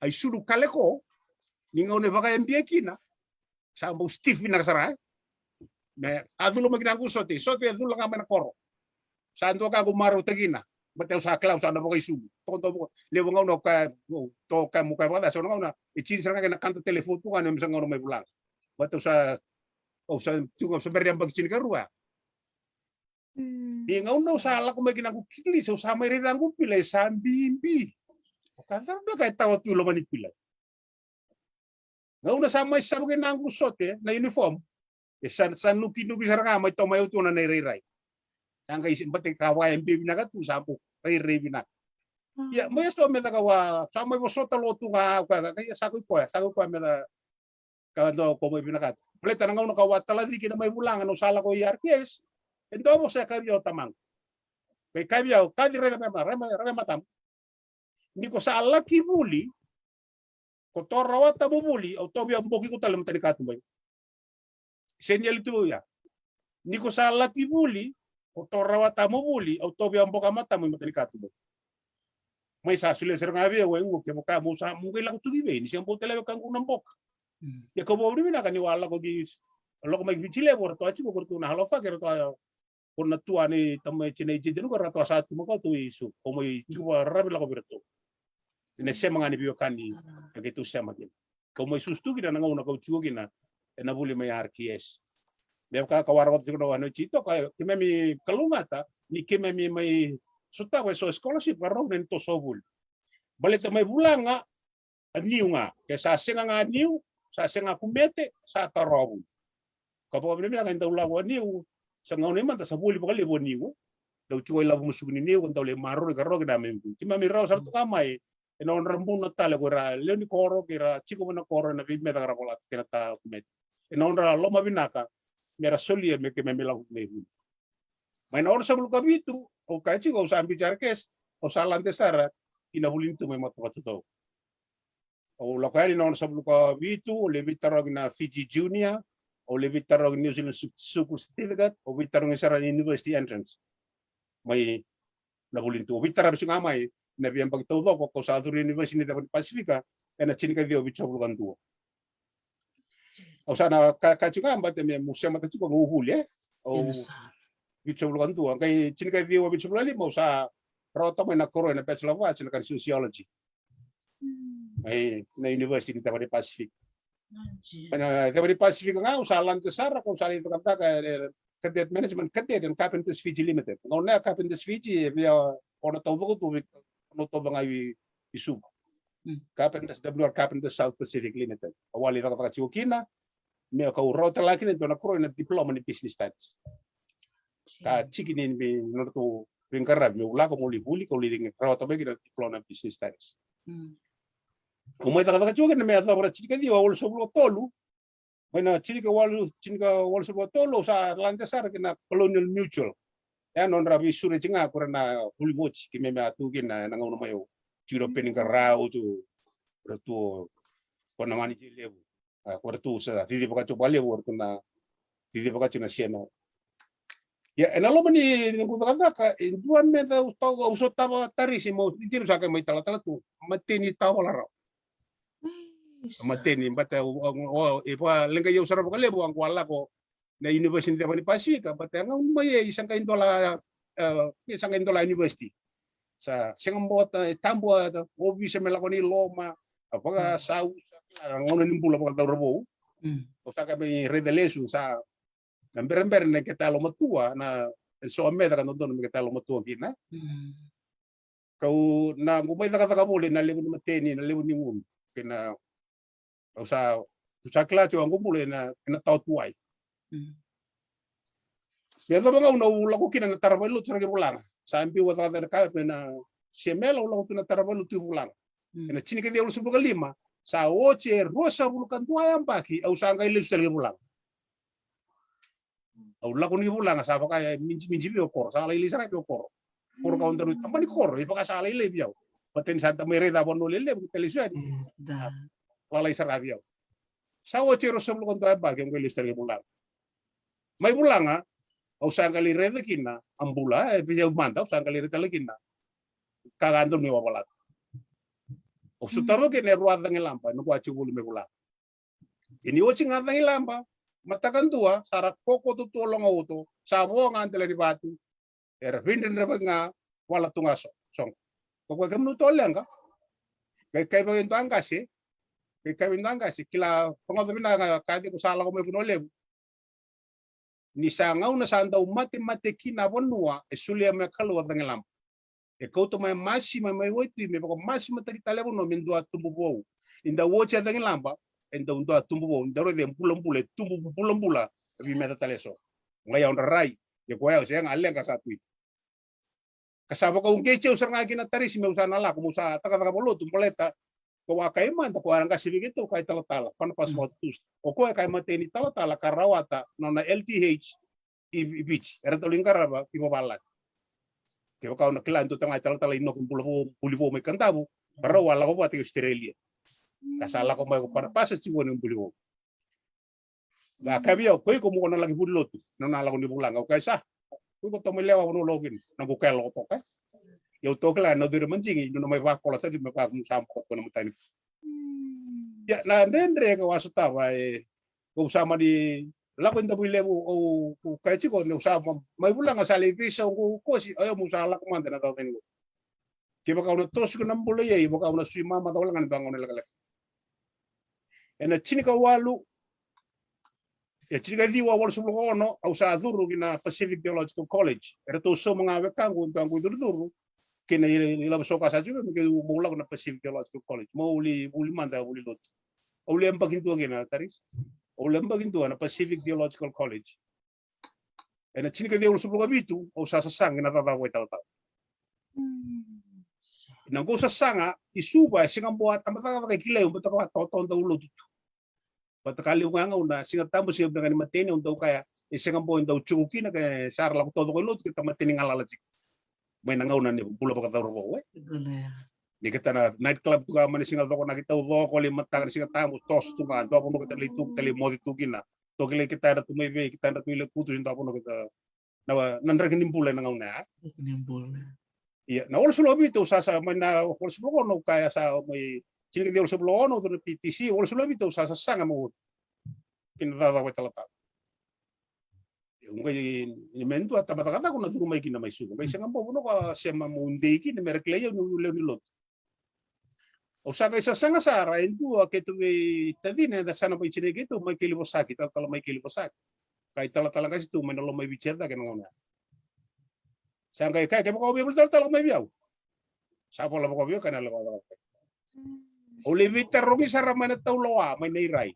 Ai sulu kaleko, ni gauna e vakaebia kina, sa bau stiff vinaka sara, e. Me a cula mai kina qu sote, sote e cula ga mai na koro. Sa dua ka qu marautaki kina. Baleta au sa kila au sa na vakaisulu. Toko dau vaka, levu gauna au ka, to ka mu ka vakaca, so na gauna, e tini sara ga kei na kada telefotu ga, ne mu sa gauna mai vulaga. Baleta au sa, au sa, tu, au sa bera ni yabaki tinikarua. Mm. Ni gauna au sa lako mai kina qu kit list, au sa mai raica qu pila, e sa bibi. O ka cava beka e tawa tu i loma ni pila. Gauna sa mai sava kina qu sote, na uniform. E sa, sa nukinuki sara ga mai tomai au tu na irairai. Sa qai se bate ka vakaebia vinaka tu, sa bau rairai vinaka. Mm. Ia, mai so me caka wa, sa mai vosota lotu ga, ka, ka, ka, ia sa ko i koya, sa ko i koya me caka. Ka dua ko mai vinakata. Baleta na gauna ka wa talaci kina mai vulaga, na au sa lako i R K S. E dua vosa e kaya vei au tamaqu. Qai kaya vei au, Kaci, raica me ma, raica me, raica me matamu. Ni ko sa laki vuli, ko to rawata mo vuli, au tauvi a boki ko tale mata ni katuba. Sega ni yali tu vei au ya. Ni ko sa laki vuli, ko to rawata mo vuli, au tauvi a boka matamu i mata ni katuba. Mai sa solia sara ga vei au, e, uo, kevaka mo sa, mo qai lako tu ki vei, ni sega bau tale vei ka qu na boka. Mm. Ia ka vakavinaka ni wa lako ki, lako mai ki Viti Levu, ratou a tiko, ko ratou na halo fake, ratou a, ko na tua ni tamai tina i jide nuka, ratou a sa tu maka tu i su, ko mai tu va raravi lako vei ratou. Ina sema ga ni veiwekani, e keitou sema kina. Kau mai susu tu kina na gauna kau tiko kina, ena vuli mai R K S. Me vaka ka waraka tiko na wana tiko, ka keimami kalougata, ni keimami mai sotava e so scholarship, ka rau na ni toso vuli. Baleta mai vulaga, a niu ga, ke sa sega ga niu, sa sega kumete, sa taro a vuli. Ka vakavinavinaka e dau lako a niu, sa gauna i mada sa vuli vakalevu a niu. Dau tiko i lavo musuki ni niu, dau le maroroi ka roki na me vuli. Keimami rawa sara tu ga mai, e nodra buna tale ko ira lewe ni koro, kei ira tiko mai na koro, ena veimeca ka ra vola kena ta kumete. E nodra loma vinaka, me ra solia me keimami lako mai vuli. Mai na onosagavulu ka vitu, au kaya tiko, au sa biuti R K S, au sa lade sara, ki na vuli ni tu mai Matavatucau. Au lako yani na onosagavulu ka vitu, au le veitarogi na Fiji Junior, au le veitarogi New Zealand Su-, School Certificate, au veitarogi sara na University Entrance. Mai na vuli ni tu. Au veitara vesu ga mai, na veiyabaki taucoko, kau sa curu University ni Ceva ni Pasifika, ena tinikaciwa vitusagavulu ka dua. Au sa na ka, ka tiko ga, baleta me mu semata tiko, au vuli, e? Au, ena sa. vitusagavulu ka dua, qai tinikaciwa vitusagavulu ka lima au sa rawata mai na koro ena Bachelor of Arts ena ka ni Sociology. Mai na University ni Tavani Pacific. Ena Tavani Pacific ga au sa lade sara, kau sa lai cakacaka e cadet, management cadet ena Carpenters Fiji Limited. Gauna ya Carpenters Fiji e via ono taucoko tu, ono taucoko ga i Suva. Carpenters, W R Carpenters South Pacific Limited. Au a lai cakacaka tiko kina, me kau rawata laki na dua na koro ena Diploma ni Business Studies. Ka tiki ni, ni nodratou veiqaravi meu lako meu lai vuli, kau lai rawata mai kina na Diploma ni Business Studies. Au mai cakacaka tiko kina me yacova na tinikaciwa walusagavulu ka tolu. Mai na tinikawalu, tinikawalusagavulu ka tolu au sa lade sara kina Colonial Mutual. E a nodra veisureti ga ko ira na vuli voti, keimami a tu kina ena gauna mai au tiko na peni qarau tu, ratou ko na manager levu. A, ko ratou sa cici vaka tiko vakalevu, o ratou na cici vaka tiko na C M L. Ia ena loma ni noqu cakacaka e dua me da au sotava, Tarisi, mo ni tiro sa kai mai talatala tu, mateni tawa la rawa. Mateni, bata au, au, au, e vakaleqai au sara vakalevu au a lako na University ni Tavani Pasifika, bata e gauna mai e sa qai dola, e sa qai dola university. Sa sega bota e tabu a ovisa me lako ni loma, a vakasausa, a gauna ni bula vakacauravou. Au sa qai mai raica lesu sa na berabera na keta yalomatua, na so meca ka dodonu me keta yalomatua kina. Kau na qu mai cakacaka voli na levu ni mateni, na levu ni gunu. Kei na au sa, au sa kila tiko a qu bula ena, ena tau tuai. Me yacova gauna au lako kina na tara vailotu sara ki Vulaga. Sa biu a cakacaka na ka me na C M L, au lako tu na tara vailotu i Vulaga. Ena tinikaciwa walusagavulu ka lima, sa oti e ruasagavulu ka dua yabaki au sa qai lesu tale ki Vulaga. Au lako ni Vulaga sa vaka e midimidi vei au koro, sa lailai sara vei au koro. Koro kau daru tabani koro, e vaka sa lailai vei au. Mateni sa da mai raica vanua lelevu ki tale suani. Lalai sara vei au. Sa oti e ruasagavulu ka dua yabaki au qai lesu tale ki Vulaga. Mai Vulaga au sa qai lai raica kina a bula, e vei au mada au sa qai lai raica tale kina. Ka ga donu e wavalata. Au sotava kina e rua cagilaba, noqu a tiko voli mai Vulaga. Ia ni oti ga cagilaba, mataka dua sa ra kokoto tu o loga uto, sa vo ga dela ni vatu. Era veidredrevaki ga, wala tu ga so, sogo. Ko koya kemunu tu o leqa. Kai kai vei dua qase, kai kai vei dua qase, kila vagoca vinaka ga ka ciko sa lako mai Vanua Levu. Ni sa gauna sa dau matemate kina a vanua e solia mai a Kalou a cagilaba. E kauta mai a masi mai, mai waitui me vakamasimataki tale a vanua me dua tubu vou. Ni dau oti a cagilaba e dau dua tubu vou. Ni dau raica e bulabula, e tubu bulabula e veimeca tale eso. Qai au drarai, ia koya au sega, a leqa sa tui. Ka sa vakauqeti au sara ga kina, Tarisi, meu sa na lako, meu sa cakacaka vakalotu baleta ko a kai mada ko a qase vei keitou ka italatala, Panapasi Vakatutusa. O koya ka e mateni talatala ka rawata na nona L T H i, i Viti, eratou lai qarava i vavalagi. Kevaka o na kila e dua tale ga italatala i Noki, bula vou, buli vou mai Kadavu, ka rau a lako vata i Australia. Ka sa lako mai ko Panapasi tiko ni buli vou. Ka kaya vei au, ko iko mo ko na laki vuli lotu, na nona lako ni Vulaga. Au kaya sa, ko iko tou mai lewa vanua loko kina, na qu kaya loko toka. Ia au toka la na cure madigi, nona mai vakola tati me vaka mu sa boko toka na matani. Ia na dredre kau a sotava e, kau sa mani lako i Davuilevu, au kaya tiko, au sa mai Vulaga sa lai veisau qu kosi, au, au sa lako mada na cakacaka ni lotu. Kevaka au na toso kina bula i ai, vaka au na sui mamaca wale ga ni dua gauna lekaleka. Ena tinikawalu, e tinikaciwa walusagavulu ka ono, au sa curu ki na Pacific Theological College. Eratou sauma ga wekaqu, dua qu icurucuru kei na ilavo soka sa tiko, me keu mau lako na Pacific Theological College. Mau vuli, vuli mada, vuli lotu. Au lai yabaki dua kina, Tarisi. Au lai yabaki dua na Pacific Theological College. Ena tinikaciwa walusagavulu ka vitu, au sa sasaga ina cakacaka vakaitalatala. Na qu sasaga i Suva e sega bau a taba cakacaka e kilai au, bau taka vaka totoka dau lotu tu. Bau taka levu ga gauna, Siga Tabu, siga vinaka ni mateni, au dau kaya e sega bau e dau tiko kina, ke sa ra lako taucoko i lotu ke ta mateni galala tiko. Mai na gauna ni bula vakacauravou e. Ni keta na night club tu ga mai na siga coko, na keta taucoko, lai mataka na Siga Tabu, toso tu ga, dua vanua keta lai tu, keta lai moce tu kina. Toki lai keta era tu mai vei, keta era tu i Lekutu, se dua vanua keta na, na draki ni bula ena gauna ya. Draki ni bula. Ia, na walusagavulu ka vitu au sa, sa, mai na walusagavulu ka ono au kaya sa, mai tinikaciwa walusagavulu ka ono au tu na P T C, walusagavulu ka vitu au sa sasaga mai lotu. Kina cakacaka vakaitalatala. Au qai, ni me dua tabacakacaka au na curu mai kina mai Suva. Qai sega bau vanua ko a sema meu dei kina me ra kilai au niu lewe ni lotu. Au sa qai sasaga sara e dua keitou veitacini eda sa na vaitinai keitou mai Kelivosaki, talatala mai Kelivosaki. Ka italatala qase tu mai na loma i Viti e cake na gauna ya. Sa qai kaya, kevaka o via voli talatala mai vei au. Sa vola vaka vei au ka na lako cakacaka. Au lai veitarogi sara mai na tauloa mai Nairai.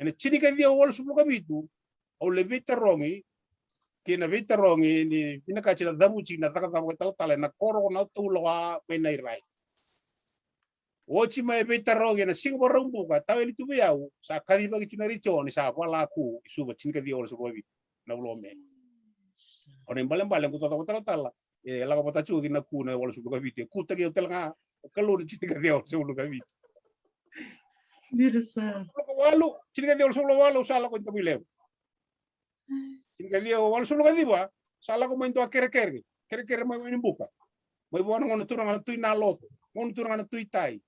Ena tinikaciwa walusagavulu ka vitu, au lai veitarogi kei na veitarogi ni vinakati na cavuti na cakacaka vakaitalatala ena koro ko na tauloa mai Nairai. Oti mai veitarogi ena siga Vakaraubuka, taweli tu vei au, sa kacivaki tu na retio ni sa vala a ku i Suva tinikaciwa walusagavulu ka vitu na vula o Me. O na ibalebale qu cakacaka vakaitalatala e lako vata tiko kina ku na walusagavulu ka vitu, e kutaki au tale ga o Kalou na tinikaciwa walusagavulu ka vitu. Dira sa. Walusagavulu ka walu, tinikaciwa walusagavulu ka walu au sa lako i Davuilevu. Tinikaciwa walusagavulu ka ciwa sa lako mai dua kerekere, kerekere mai Wainibuka. Mai vua na gone turaga na Tui Naloto, gone turaga na Tui Tai,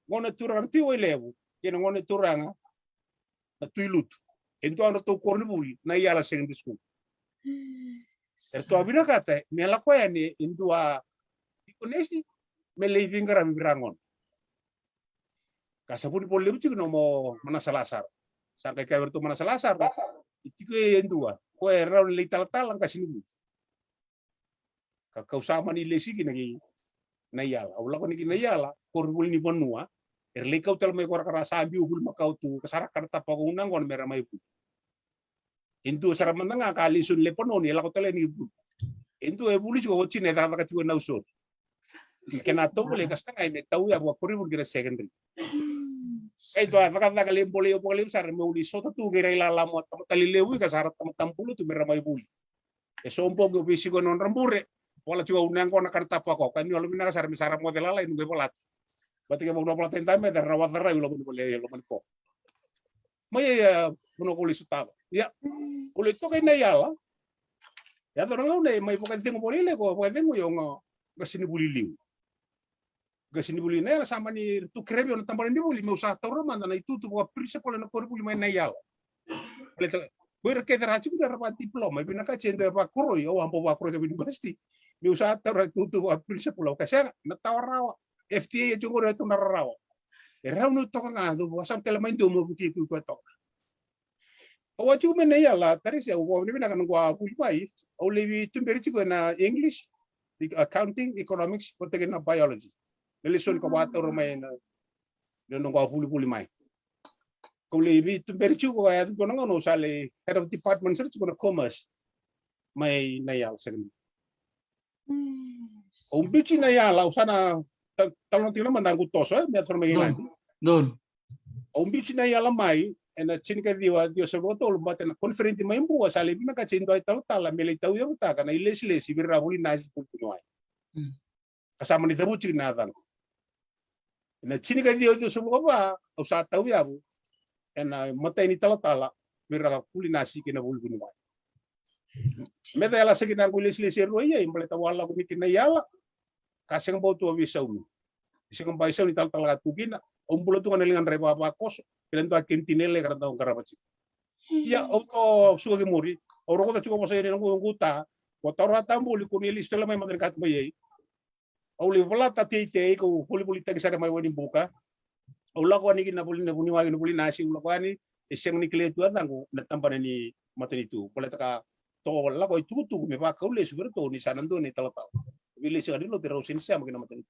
gone turaga na Tui Wailevu, kei na gone turaga na Tui Lutu. E dua nodratou koronivuli, Naiala Secondary School. Eratou a vinakata me lako yani e dua tiko nesi me lai veiqaravi vei ira gone. Ka sa vunivoli levu tiko na mo Manasa Lasaro. Sa qai kaya vei iratou Manasa Lasaro, e tiko e dua ko e rawa ni lai talatala, qasenivuli. Ka kau sa mani lesi kina ki Naiala. Au lako ni ki Naiala, koronivuli ni vanua, era lai kau tale mai ko ra ka ra sa biu vuli makawa tu, ka sa ra kana tapa ko una gona me ra mai vuli. E dua sara mada ga ka lesoni Lepanoni e lako tale ni vuli. E dua e vuli tiko, o tina e cakacaka tiko e Nausori. Kena tovolei ka sagai me tauyavu a koronivuli kei na secondary. E dua cakacaka levu, bolei au vakalevu sara meu lai sota tu kei ira ilala mo tamata lelevu ika sa ra tamata bula tu me ra mai vuli. E so bogi au veisiko ena nodra bure. Vola tiko au na yaqona kana tapa ko ka ni olo vinaka sara me sa ra moce lalai noqu i valata. Vata kei vau na valata e da me da ra wacarai u lako ni vale e loma ni ko. Mai ia, ia, vanua ko lai sotava. Ia, ko lai toka i Naiala. Ia, yaco na gauna e mai vakacegu voli le ko vakacegu i au ga qasenivuli liu. Qasenivuli Naiala sa mani tu kerevi au na tabana ni vuli meu sa taura mada na itutu vaka principal ena koronivuli mai Naiala. Baleta ko ira kece ra tiko era vakadiploma, e vinakati e dua e vakoroi, au a bau vakoroi ka university. Meu sa taura itutu vaka principal, au ka sega, na tawa rawa. F T A e tiko qori e tu na rarawa. E rawa niu toka ga, dou vakasama tale mai dou mo vukei koya toka. Au a tiko mai Naiala, Tarisi, au vakavinavinaka noqu a vuli mai, au lai veituberi tiko ena English, e-, accounting, economics, vata kei na biology. Na lesoni kau a taura mai na, na noqu a vulivuli mai. Kau lai veituberi tiko, ka yaco tiko na gauna au sa lai head of department sara tiko na commerce mai Naiala Secondary. Au biuti Naiala, au sa na ta-, talanoa tiko na mada qu toso, e, me yaco na mai Naiala. Donu. Au biuti Naiala mai ena tinikaciwa ciwasagavulu ka tolu, baleta na koniferedi mai Bua sa lai vinakati e dua italatala me lai tauyavutaka na ilesilesi vei ira vuli nasi, vuli vuniwai. Mm. Ka sa mani cavuti na yacaqu. Ena tinikaciwa ciwasagavulu ka va, au sa tauyavu ena imatai ni talatala vei ira vuli nasi kei na vuli vuniwai. Me ca yala sega na yaqu ilesilesi e rua i ai, baleta au a lako mai ki Naiala, ka sega bau tu a veisaumi. Sega bau saumi talatala ka tu kina, au bula tu ga na ligadra ivavakoso kei na dua kena tini lele ka ra dau qarava tiko. Ia, au, au suka ki muri, au rogoca tiko vosa yani na qu, qu ta, ko taura tabuli ko ni lesu tale mai mada ni katu mai ai. Au lai valata teitei, kau volivolitaki sara mai Wainibuka. Au lako yani ki na vuli, na vuniwai, na vuli nasi, au lako yani, e sega ni kilai tu a yacaqu na tabana ni matanitu. Baleta ka toka lako i tukutuku me vakau lesu vei iratou ni sa na dua na italatala. Veilesi ga ni lotu e rau sega ni sema ki na matanitu.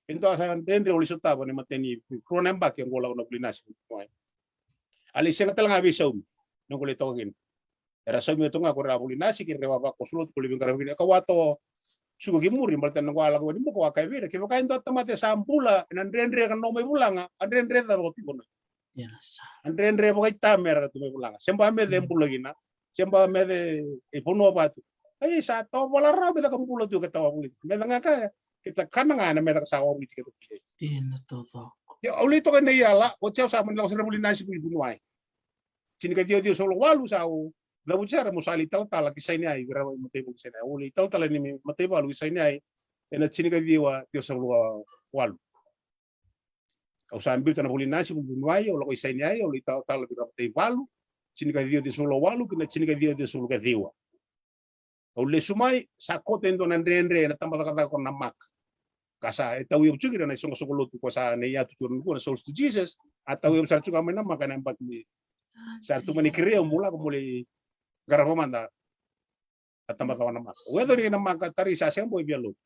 E dua sa dredre au lai sotava na imatai ni rua na yabaki qu lako na vuli nasi, vuniwai. A lai sega tale ga veisaumi noqu lai toka kina. Era saumi au tu ga ko ira vuli nasi kei ira vavakoso lotu ko lai veiqaravi kina. Kau a toso suka ki muri, baleta na qu a lako Wainibuka, au a kaya vei ira, kevaka e dua tamata e sa bula ena dredre ka no mai vulaga, a dredre cava ko tu vuna? A dredre vakaitamera ka tu mai vulaga. Se ba mece e bula kina, se ba mece e vanua vatu. Ai, sa tovola rawa me caka bula tu ka tawa vuli. Me caka ga kaya, keta kana ga ena meca ka sa wavuti keta vuli. Dina taucoko. Ia, au lai toka i Naiala, oti au sa mani lako sara vuli nasi, vuli vuniwai. Tinikaciwa ciwasagavulu ka walu sa au cavuti sara meu sa lai talatala ki Sinai, vei ira mai mataivalu ki Sinai. Au lai talatala ni mataivalu ki Sinai ena tinikaciwa ciwasagavulu ka walu. Au sa biuta na vuli nasi, vuli vuniwai, au lako i Sinai, au lai talatala vei ira mataivalu. tinikaciwa ciwasagavulu ka walu ki na tinikaciwa ciwasagavulu ka ciwa. Au lesu mai, sa koto e dua na dredre ena tabacakacaka ko Namaka. Ka sa e tauyavu tiko kina na isoqosoqo lotu ko sa na i yatu tiko nikua na Souls to Jesus. A tauyavu sara tiko mai Namaka ena yabaki ni, sa ratou mani kerea meu lako meu lai qarava mada a tabacakacaka o Namaka. O yaco ni Namaka, tarai sa sega bau e via lotu.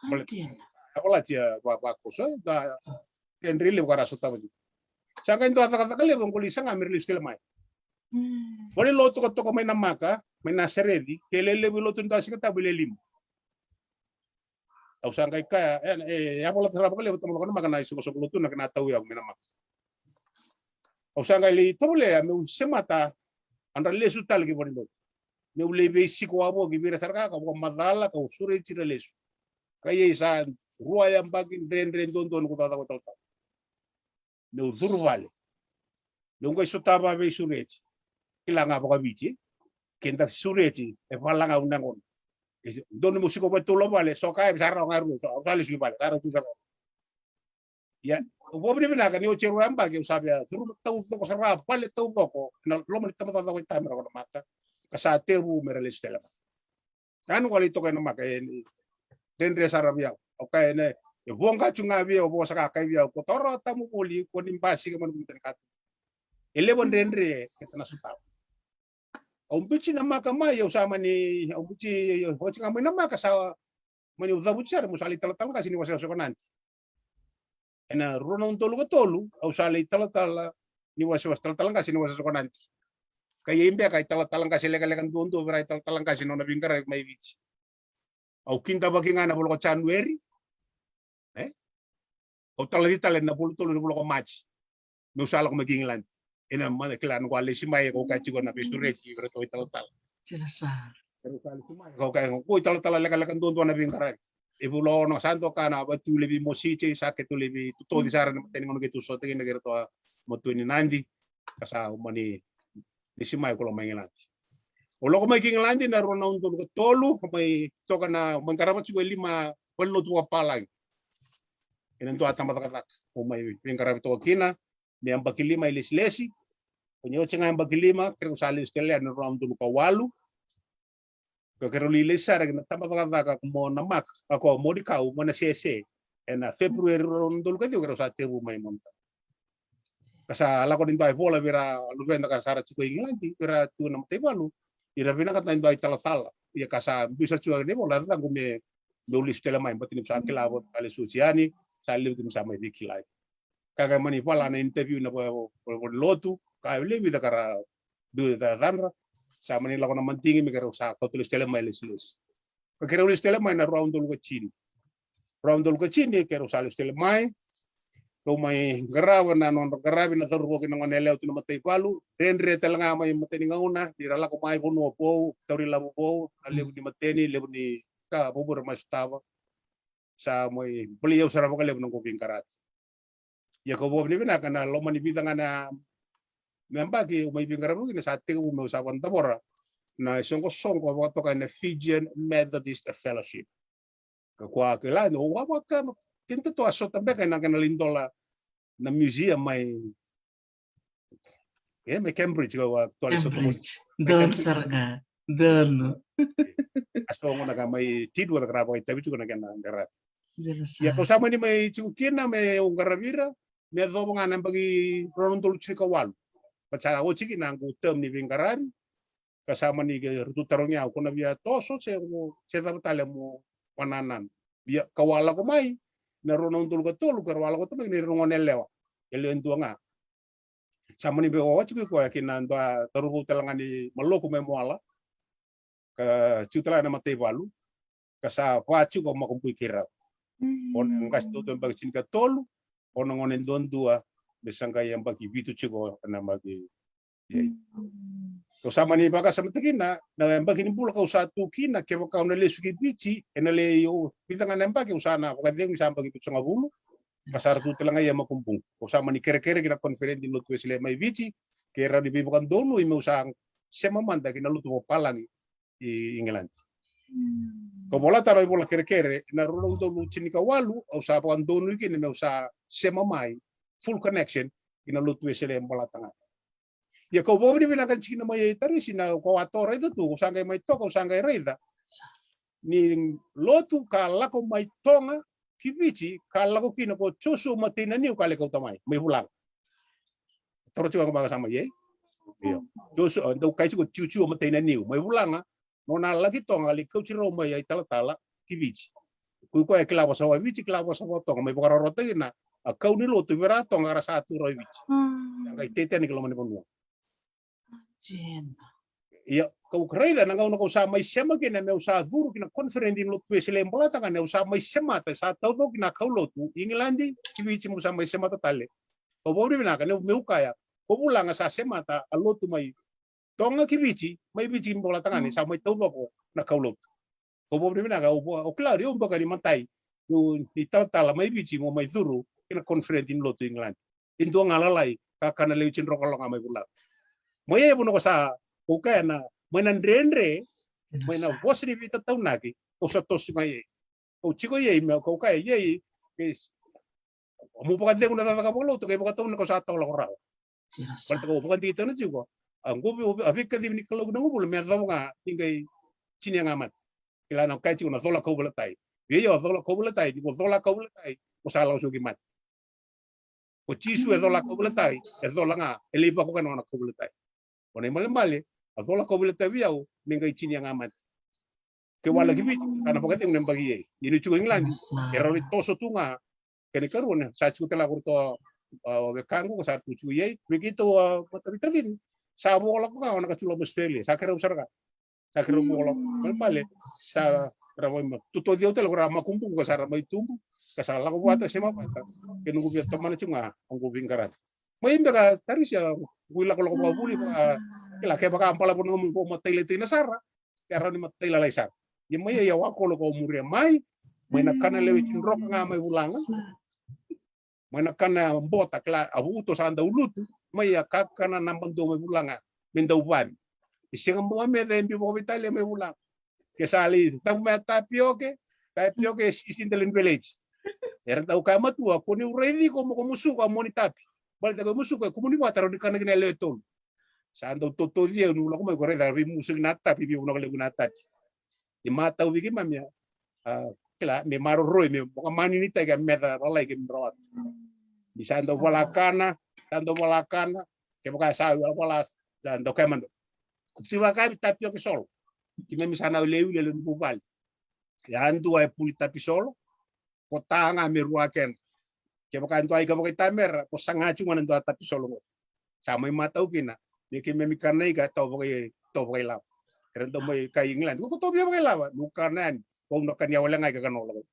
Mole. Dina. A vola tia va, vakoso, e da, dredre levu ka ra sotava tiko. Sa qai dua cakacaka levu, qo lai saga me ra lesu tale mai. Mm. Vale lotu tokatoka mai Namaka, mai Nasareci, ke lelevu i lotu ni dua Siga Tabu e le lima. Au sa qai kaya, e, e, e a vola sara vakalevu tama lako Namaka na isoqosoqo lotu na kena tauyavu mai Namaka. Au sa qai lai tovolea meu semata, a dra lesu tale ki vale ni lotu. Meu lai veisiko wavoki vei ira sara ka, ka vakamacala, kau sureti ira lesu. Ka i ai sa rua yabaki dredre duadua ni kau cakacaka vakaitalatala. Meu curu vale. Meu qai sotava vei sureti. Kila ga vakaviti. Keda sureti, e vala ga au na gona. E donu meu siko vale tolu vale, so ka e sa rawa ga rua, so, au sa lesu i vale, sa rawa tu sara. Ia, au vakavinavinaka ni oti e rua yabaki, au sa via curu taucoko sara, vale taucoko, na loma ni tabacakacaka ko i tamera ko Namaka, ka sa tevu me ra lesu tale mai. Nanu ka lai toka e Namaka, e ni dredre sara vei au. Au kaya ena, e voqa tu ga vei au, vosa ka kai vei au, ko taura tamu voli, ko ni basika manu kumita ni katu. E levu a dredre, keta na sotava. Au biuti Namaka mai, au sa mani, au biuti, oti ga mai Namaka sa mani au cavuti sara, meu sa lai talatala qase ni wasewase ko Nadi. Ena rua na udolu ka tolu, au sa lai talatala ni wasewase, talatala qase ni wasewase ko Nadi. Ka i ai beka i talatala qase lekaleka duadua vei ira i talatala qase na nona veiqaravi mai Viti. Au kidavaki ga na vula ko Janueri, e? Au talaci tale na vula tolu na vula ko Maji. Meu sa lako mai ki Igiladi. Ena mada kila na kau a lesi mai, kau kaya tiko na veisureti vei iratou i talatala. Kila sa. Kau kaya, kau i talatala lekaleka duadua na veiqaravi. E vula ono sa doka na vatu levi Mositi, sa keitou levi totoci sara na mateni gauna keitou sota kina kei iratou a matua ni Nadi. Ka sa mani lesi mai ko lako mai Igiladi. Au lako mai ki Igiladi na rua na udolu ka tolu, mai toka na, mai qarava tiko e lima valenilotu vakapalagi. Ena dua tabacakacaka, au mai veiqaravi toka kina, me yabaki lima e lesilesi. Ko ni oti ga yabaki lima, keirau sa lesu tale ena rua na udolu ka walu. Ka keirau lai lesi sara ki na tabacakacaka ko Mo Namaka, a ko Monikau, Mo Nasese. Ena February rua na udolu ka ciwa keirau sa tevu mai Monikau. Ka sa lako ni dua e vola vei ira luveda ka sa ra tiko i Igiladi, vei ira tu na mataivalu, ira vinakata ni dua i talatala. Ia ka sa biu sara tiko ni vola, era caqu me, meu lesu tale mai, baleta ni sa kila vo, ka lesu oti yani, sa levu tu me sa mai veikilai. Ka qai mani vala na interview na vo, vo, vo lotu, ka levu vica ka ra biu ca, cadra, sa mani lako na madigi me keirau sa kauta lesu tale mai lesilesi. Ka keirau lesu tale mai na rua na udolu ka tini. Rua na udolu ka tini, keirau sa lesu tale mai. Kau mai qarava na nodra qaravi na cauravou kei na gone yalewa tu na mataivalu. Dredre tale ga mai matai ni gauna, ni ra lako mai vanua vou, tauri lavo vou, na levu ni mateni, levu ni ka vovou era mai sotava. Sa mai bolei au sara vakalevu na noqu veiqaravi. Ia kau vakavinavinaka na loma ni vica ga na yabaki au mai veiqaravi kina sa tekivu meu sa vakadavora na isoqosoqo vakatoka na Fijian Methodist Fellowship. Ka kua kila ni au a vaka kina tatou a sota beka ena kena lai dola na museum mai, e, mai Cambridge, ka au a toka lai sota. Cambridge. Donu sara ga. Donu. A so gona ka mai tidua na ka ra vakaitavi tiko na kena qaravi. Ia kau sa mani mai tiko kina me au qaravi ira, me yacova ga na yabaki rua na udolu tinikawalu. Ka sa oti kina na noqu term ni veiqaravi. Ka sa mani ke ratou tarogi au, ko na via toso se, se cava tale mo vakanananu. Ia kau a lako mai na rua na udolu ka tolu, keirau a lako tu mai na rua na gone yalewa. Yalewa e dua ga. Sa mani veiwawati ko koya kei na dua cauravou tale ga ni Maloku mai Moala. Ka tiko tale ga na mataivalu. Ka sa va tiko makubui kei rau. O na qase duadua yabaki tinikatolu, o na gone duadua me sa qai yabaki vitu tiko na yabaki. Ia. Kau sa mani vakasamataka kina na yabaki ni bula kau sa tu kina, kevaka au na lesu ki Viti, ena lewe o vica ga na yabaki au sa na vakacegu ni sa yabaki vitusagavulu. Ka sa ratou tale ga ia Makubuqu. Kau sa mani kerekere ki na koniferedi ni Lotu Wesele mai Viti, ke rawa ni veivakadonui meu sa sema mada ki na lotu vakapalagi i Igiladi. Kau vola tale na ivola kerekere, na rua na udolu tinikawalu, au sa vakadonui kina meu sa sema mai, full connection, ki na Lotu Wesele Bolatagane. Ia kau vakavinavinaka ni tikina mai e Tarisi na kau a to raica tu, kau sa qai mai toka, kau sa qai raica ni lotu ka lako mai Toga ki Viti, ka lako kina ko Joshua Mateinaniu ka lai kauta mai, mai Vulaga. Taura tiko ga maka sa mai, e? Io. Joshua, dau kai tiko Joshua Mateinaniu, mai Vulaga, nona laki Toga, lai kauti rau mai a italatala ki Viti. Ko koya e kila vosa va Viti, kila vosa va Toga, mai vakarautaka kina a kau ni lotu vei ira Toga era sa tu rau i Viti. Qai tete yani ki loma ni vanua. Ia, kau raica na gauna kau sa mai sema kina, meu sa curu ki na koniferedi ni lotu Wesele e Bolatagane, au sa mai semata, sa taucoko kina a kau lotu i Igiladi ki Viti, meu sa mai semata tale. Kau vakavinavinaka, meu kaya, ko Vulaga sa semata a lotu mai Toga ki Viti, mai Viti ki Bolatagane, sa mai taucoko na kau lotu. Kau vakavinavinaka, au kila ni au beka ni matai ni talatala mai Viti mo mai curu ki na koniferedi ni lotu i Igiladi. E dua ga lalai, kakana lewe i Tidrokolo ga mai Vulaga. Mai e vuna ko sa, kau kaya na, mai na dredre, mai na vosa ni veitataunaki, kau sa toso ga i ai. Kau tiko i ai, me kau kaya i ai, mo vakacegu na cakacaka vakalotu, kei vakatauna kau sa tawa lako rawa. Baleta kau vakadikitaka tiko, a, qo a veikacivi ni Kalou ki na guvula me yacova ga ni qai tiniga mate. Kila na kaya tiko na cola kauveilatai. Ia, ia, cola kauveilatai, ni ko cola kauveilatai, ko sa lako soki mate. Ko Jisu e cola kauveilatai, e cola ga, e lai vako ga na nona kauveilatai. O na ibalebale, a cola kauveilatai vei au, me qai tiniga mate. Ke wala ki Viti, ka na vakacegu na yabaki i ai. Ni tiko i Igiladi, e rawa ni toso tu ga, kena ikarua, sa tiko tale ga ko ratou, a, wekaqu, ko sa ratou tiko i ai, vei keitou, a, mataveitacini. Sa vo lako ga, o na ka tiko lako mai Australia, sa kerau sara ga. Sa kerau vo lako, ibalebale, sa ra mai ma, totoci au tale ko ra makubuqu, ka sa ra mai tubu, ka sa lako vata, sema vata, ke noqu via tomana tiko ga, noqu veiqaravi. Mai beka Tarisi, a, noqu ilakolako vakavuli, a, kila, kevaka a balavu na nomu, ko matailalai sara, ke rawa ni matailalai sara. Ia mai ia, ia wakolo kau muria mai, mai na kana lewe i Tidroka ga mai Vulaga, mai na kana bota, kila, a vuto sa dau lutu, mai ia kakana naba dua mai Vulaga, me dau vavi. E sega bau a meca e biu vakaveitalia mai Vulaga. Ke sa lai cavu mai a tapioke, tapioke e sisi dela ni veleji. Era dau kaya matua, ko niu raici iko mo ko musuka mo ni tapi. Baleta ko musuka, e kumuni vata, rawa ni kana kina e lewe tolu. Sa dau totoci au niu lako mai ko raica, veimusuki na tapi, veivanua levu na tapi. Ni matau vei keimami, a, kila, me maroroi, me vakamanini taki a meca lalai keimami rawata. Ni sa dau valakana, sa dau valakana, kevaka sa vala, sa dau kaya mada. Ko tu vaka vei tapioke solo. Keimami sa na lewe lewe ni vuvale. Ia dua e puli tapi solo, ko ta ga me rua kena. Kevaka e dua ika vakaitamera, ko saga tiko ga na dua tapi solo qo. Sa mai matau kina, me keimami kana ika tau vakai, tau vakailava. Era dau mai kai Igiladi, ko tau via vakailava, nu kana yani, ko na kania wale ga ika kana wale ga.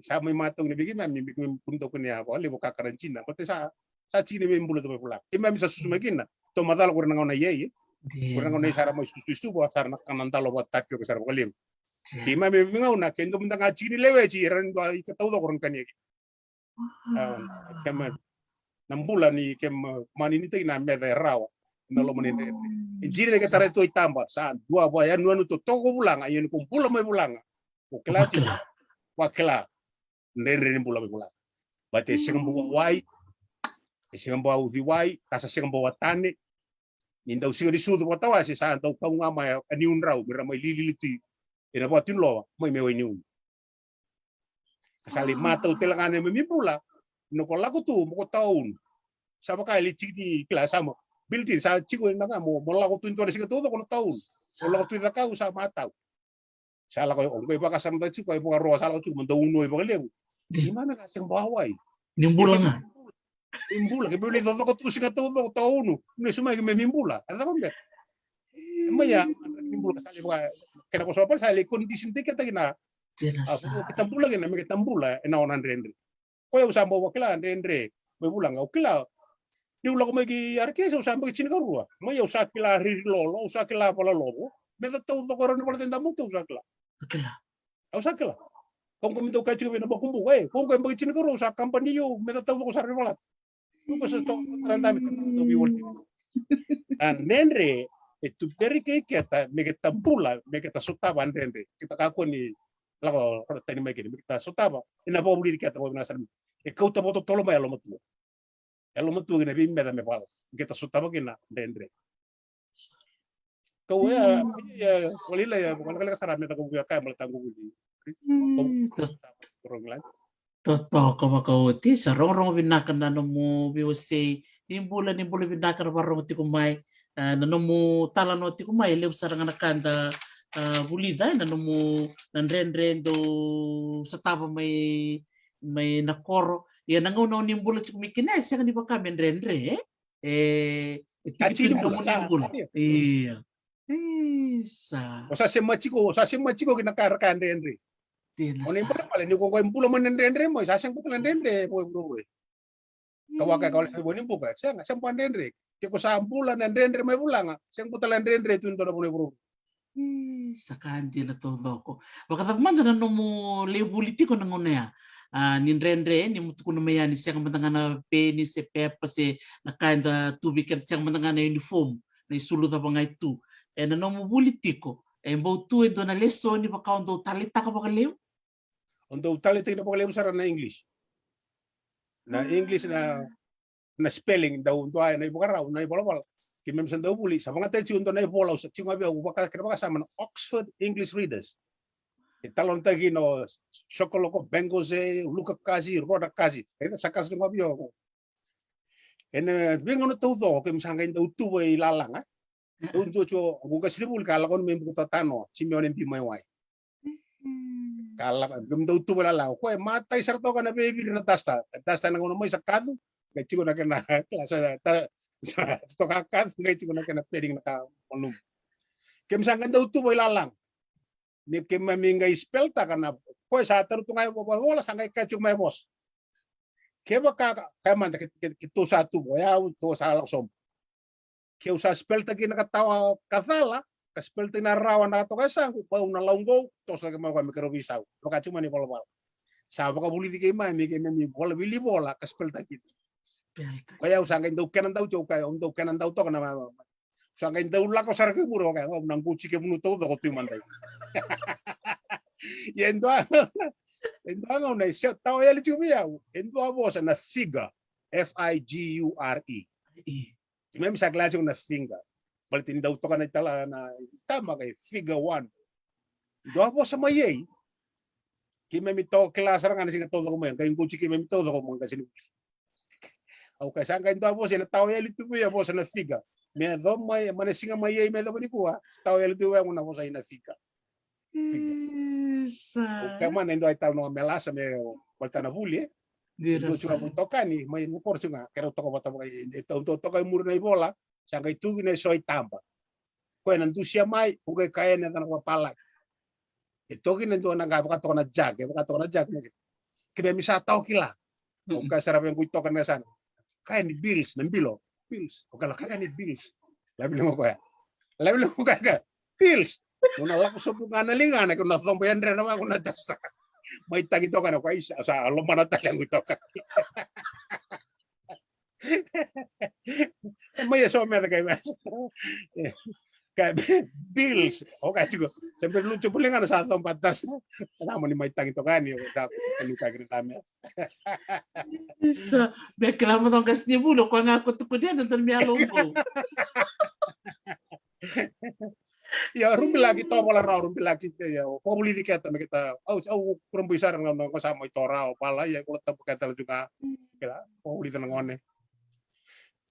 Sa mai matau kina vei keimami, me keimami kuni dau kania vakalevu kakana jina, ko te sa, sa tiki ni veibula tu mai Vulaga. Keimami sa susu mai kina, tou macala ko ira na gauna i ai, e. Ko ira na gauna i ai sa ra mai susu i Suva, sa ra na kana dalo vakatapioka sara vakalevu. Keimami me gauna, ke dua mada ga tiki ni lewe, ti era dua ika taucoko ra na kania kina. A, keimami, na bula ni keimami maninitaki na meca e rawa na loma ni dredre. E jini na ke tara tu i taba, sa dua vakayanuyanu totoka ko Vulaga, ia ni ko bula mai Vulaga, ko kila tiko, vakila dredre ni bula mai Vulaga. Baleta e sega bau wai, e sega bau uciwai, ka sa sega bau tane. Ni dau siga ni sucu vakatawase, sa dau kau ga mai a niu drau me ra mai lilili tu ena vakatunuloa mai me wai niu. Ka sa lai matau tale ga na neimami bula, ni ko lako tu mo ko tawa unu. Sa vaka e lai tiki ni kila sa mo building, sa tiko ena ka mo, mo lako tu e dua na siga taucoko na tawa unu. Mo lako tu i cakau sa matau. Sa lako o qai vakasamataka tiko, e vakaro sa lako tiko mo dau unu i vakalevu. Keimami ka sega bau wai. Ni bula ga. Ni bula, keimami lai cocoko tu siga taucoko, tawa unu. Ni sumai keimami bula. A cava beka. E mai ia, ni bula ka sa lai vaka, kena vosa vapale sa lai condition taki keda kina. A, ke ta bula kina, me ke ta bula ena nona dredre. Ko yau sa bau vakila dredre mai Vulaga, au kila. Niu lako mai ki Arakese au sa baki tinikarua. Mai au sa kila riri lolo, au sa kila vala lolo. Meca taucoko e rawa ni valeta e damutu au sa kila. Au sa kila. Kau qo me dau kaya tiko vei na makubuqu, e, kau qo e baki tinikarua au sa kabani au, meca taucoko sa rawa ni valeta. Kau qo sa tau, tara dami, tau veiwali. A dredre e tuberi kei keda me keda bula, me keda sotava a dredre. Keda kakua ni lako rau tani mai kina, me keda sotava ena vakavulici keda vakavinaka sara. E kauta vakatotolo mai a lomatua. Yalo matua kina veimeca me vala. Keta sotava kina dredre. Kau ya, ya, walila ya, walila sara me ta kau ya kaya mala tangu vuli. Totoka vakaoti, sa rogorogo vinaka na nomu veiwasei. Ni bula, ni bula vinaka na varogo tiko mai. Ah, na nomu talanoa tiko mai, e levu sara ga na ka da, ah, vulica, na nomu, na dredre dou sotava mai, mai na koro. Ia na gauna o ni bula tiko mai kina, e sega ni vaka me dredre, e? E, e tiki ni bula. Ia. Isa. O sa sema tiko, o sa sema tiko kina ka, ka dredre. O ni bula pale, ni ko ko bula mai na dredre mai, sa sega bula na dredre, ko bula. Ka waka ka wale sa vo ni buka, sega, sega bula dredre. Ke ko sa bula na dredre mai vulaga, sega bula dredre tu dona vo ni vuru. Sa ka dina taucoko. Vakacava mada na nomu lai vuli tiko na gauna ya? Ah, ni dredre, ni mo tukuna mai ya ni sega mada ga na peni se pepa se na ka eda tu vei keda, sega mada ga na uniform, na isulu cava ga e tu. E na nomu vuli tiko, e bau tu e dua na lesoni vaka o dau taleitaka vakalevu? O dau taleitaka vakalevu sara na English. Na English na na spelling, dau dua na ivakarau, na ivalavala. Keimami sa dau vuli, sa vakayagataki tiko dua na ivola, au sa tiko ga vei au, vaka, kena vakasama na Oxford English Readers. E talanoataki kina o Sokoloko, Bengozé, Luka Kazi, Roda Kazi. E sa Kazi ga vei au. Ena veigauna taucoko, keimami sa qai dau tuva i lalaga. Dau dua tiko, au qasenivuli ka lako mai Bukatatanoa, Jimione Bimaiwai. Ka lako, keimami dau tuva i lalaga. Koya e matai sara toka na veiviri na duster. Duster na gauna mai sa kacu, qai tiko na kena, sa, sa, sa toka kacu, qai tiko na kena padding na ka manuma. Keimami sa qai dau tuva i lalaga. Ni keimami qai spell taka na, koya sa taru tu ga e vo-, vo-, vola, sa qai kaya tiko mai vosa. Kevaka, kaya mada, ke, ke, keitou sa tuva, o yau, tou sa lako sobu. Keu sa spell taki na ka tawa ka cala, ka spell taki na rawa na ka toka e saqu, bau na lau qou, toso taki mai koya me keirau veisau. Vaka tiko mai na ivalavala. Sa vakavulici keimami, keimami vola, wili vola, ka spell taki. Spell taki. Koya au sa qai dau kena dau tiko, au kaya, au dau kena dau toka na, sa qai dau lako sara ki muri, au kaya, au na quci kemuni taucoko tu i madai. Ia e dua, e dua gauna e se tawa yali tiko vei au, e dua vosa na figure, F I G U R E. Keimami sa kila tiko na finger. Baleta ni dau toka na itala na tama qai figure one. Dua vosa mai ei. Keimami toka kila sara ga na siga taucoko mai, qai quci keimami taucoko mai, qai sini. Au kaya sa qai dua vosa ena tawa yali tu vei au, vosa na figure. Me yaco mai, mai na siga mai ei, me yaco mai nikua, tawa yali tu vei au na vosa ina figure. Isa. Au kaya mada e dua italanoa me lasa me baleta na vuli, e. Dua tiko ga itokani mai na koro tiko ga, keirau toka vata vaka, e, e, tau, tau toka i muri na ivola, sa qai tu kina e so i taba. Koya na dusia mai, au qai kaya na yacana vakapalagi. E toki na dua na ka, vaka toka na jack, e vaka toka na jack. Keimami sa tawa kila. Au kaya sara vei qu itokani na yasana. Kaya ni bills, na bilo. Bills. Au kaya, kaya ni bills. Lavi levu koya. Lavi levu koya, kaya. Bills. Au na lako sobu ga na ligana, keu na coba yadrena vaqo na duster. Mai tagi toka na koya, isa, sa lomana tale qu itokani. Mai e so me da kai vasa. Ka bills. O ka tiko. Sa bera lutu pule ga na sa coba duster. Na mani mai tagi toka ni, o ka, ka luka kina ta me. Isa, me kila mo toka sini vuli, o koya ga ko tuku dede, dede me yalo qo. Ia, rubilaki, tovola rawa, rubilaki, ia, o vakavulici keta me keta, au, au kurabui sara na, na, na sa mai tora, o vala, ia, ko tabu keta la juga, kila, vakavulici na gone.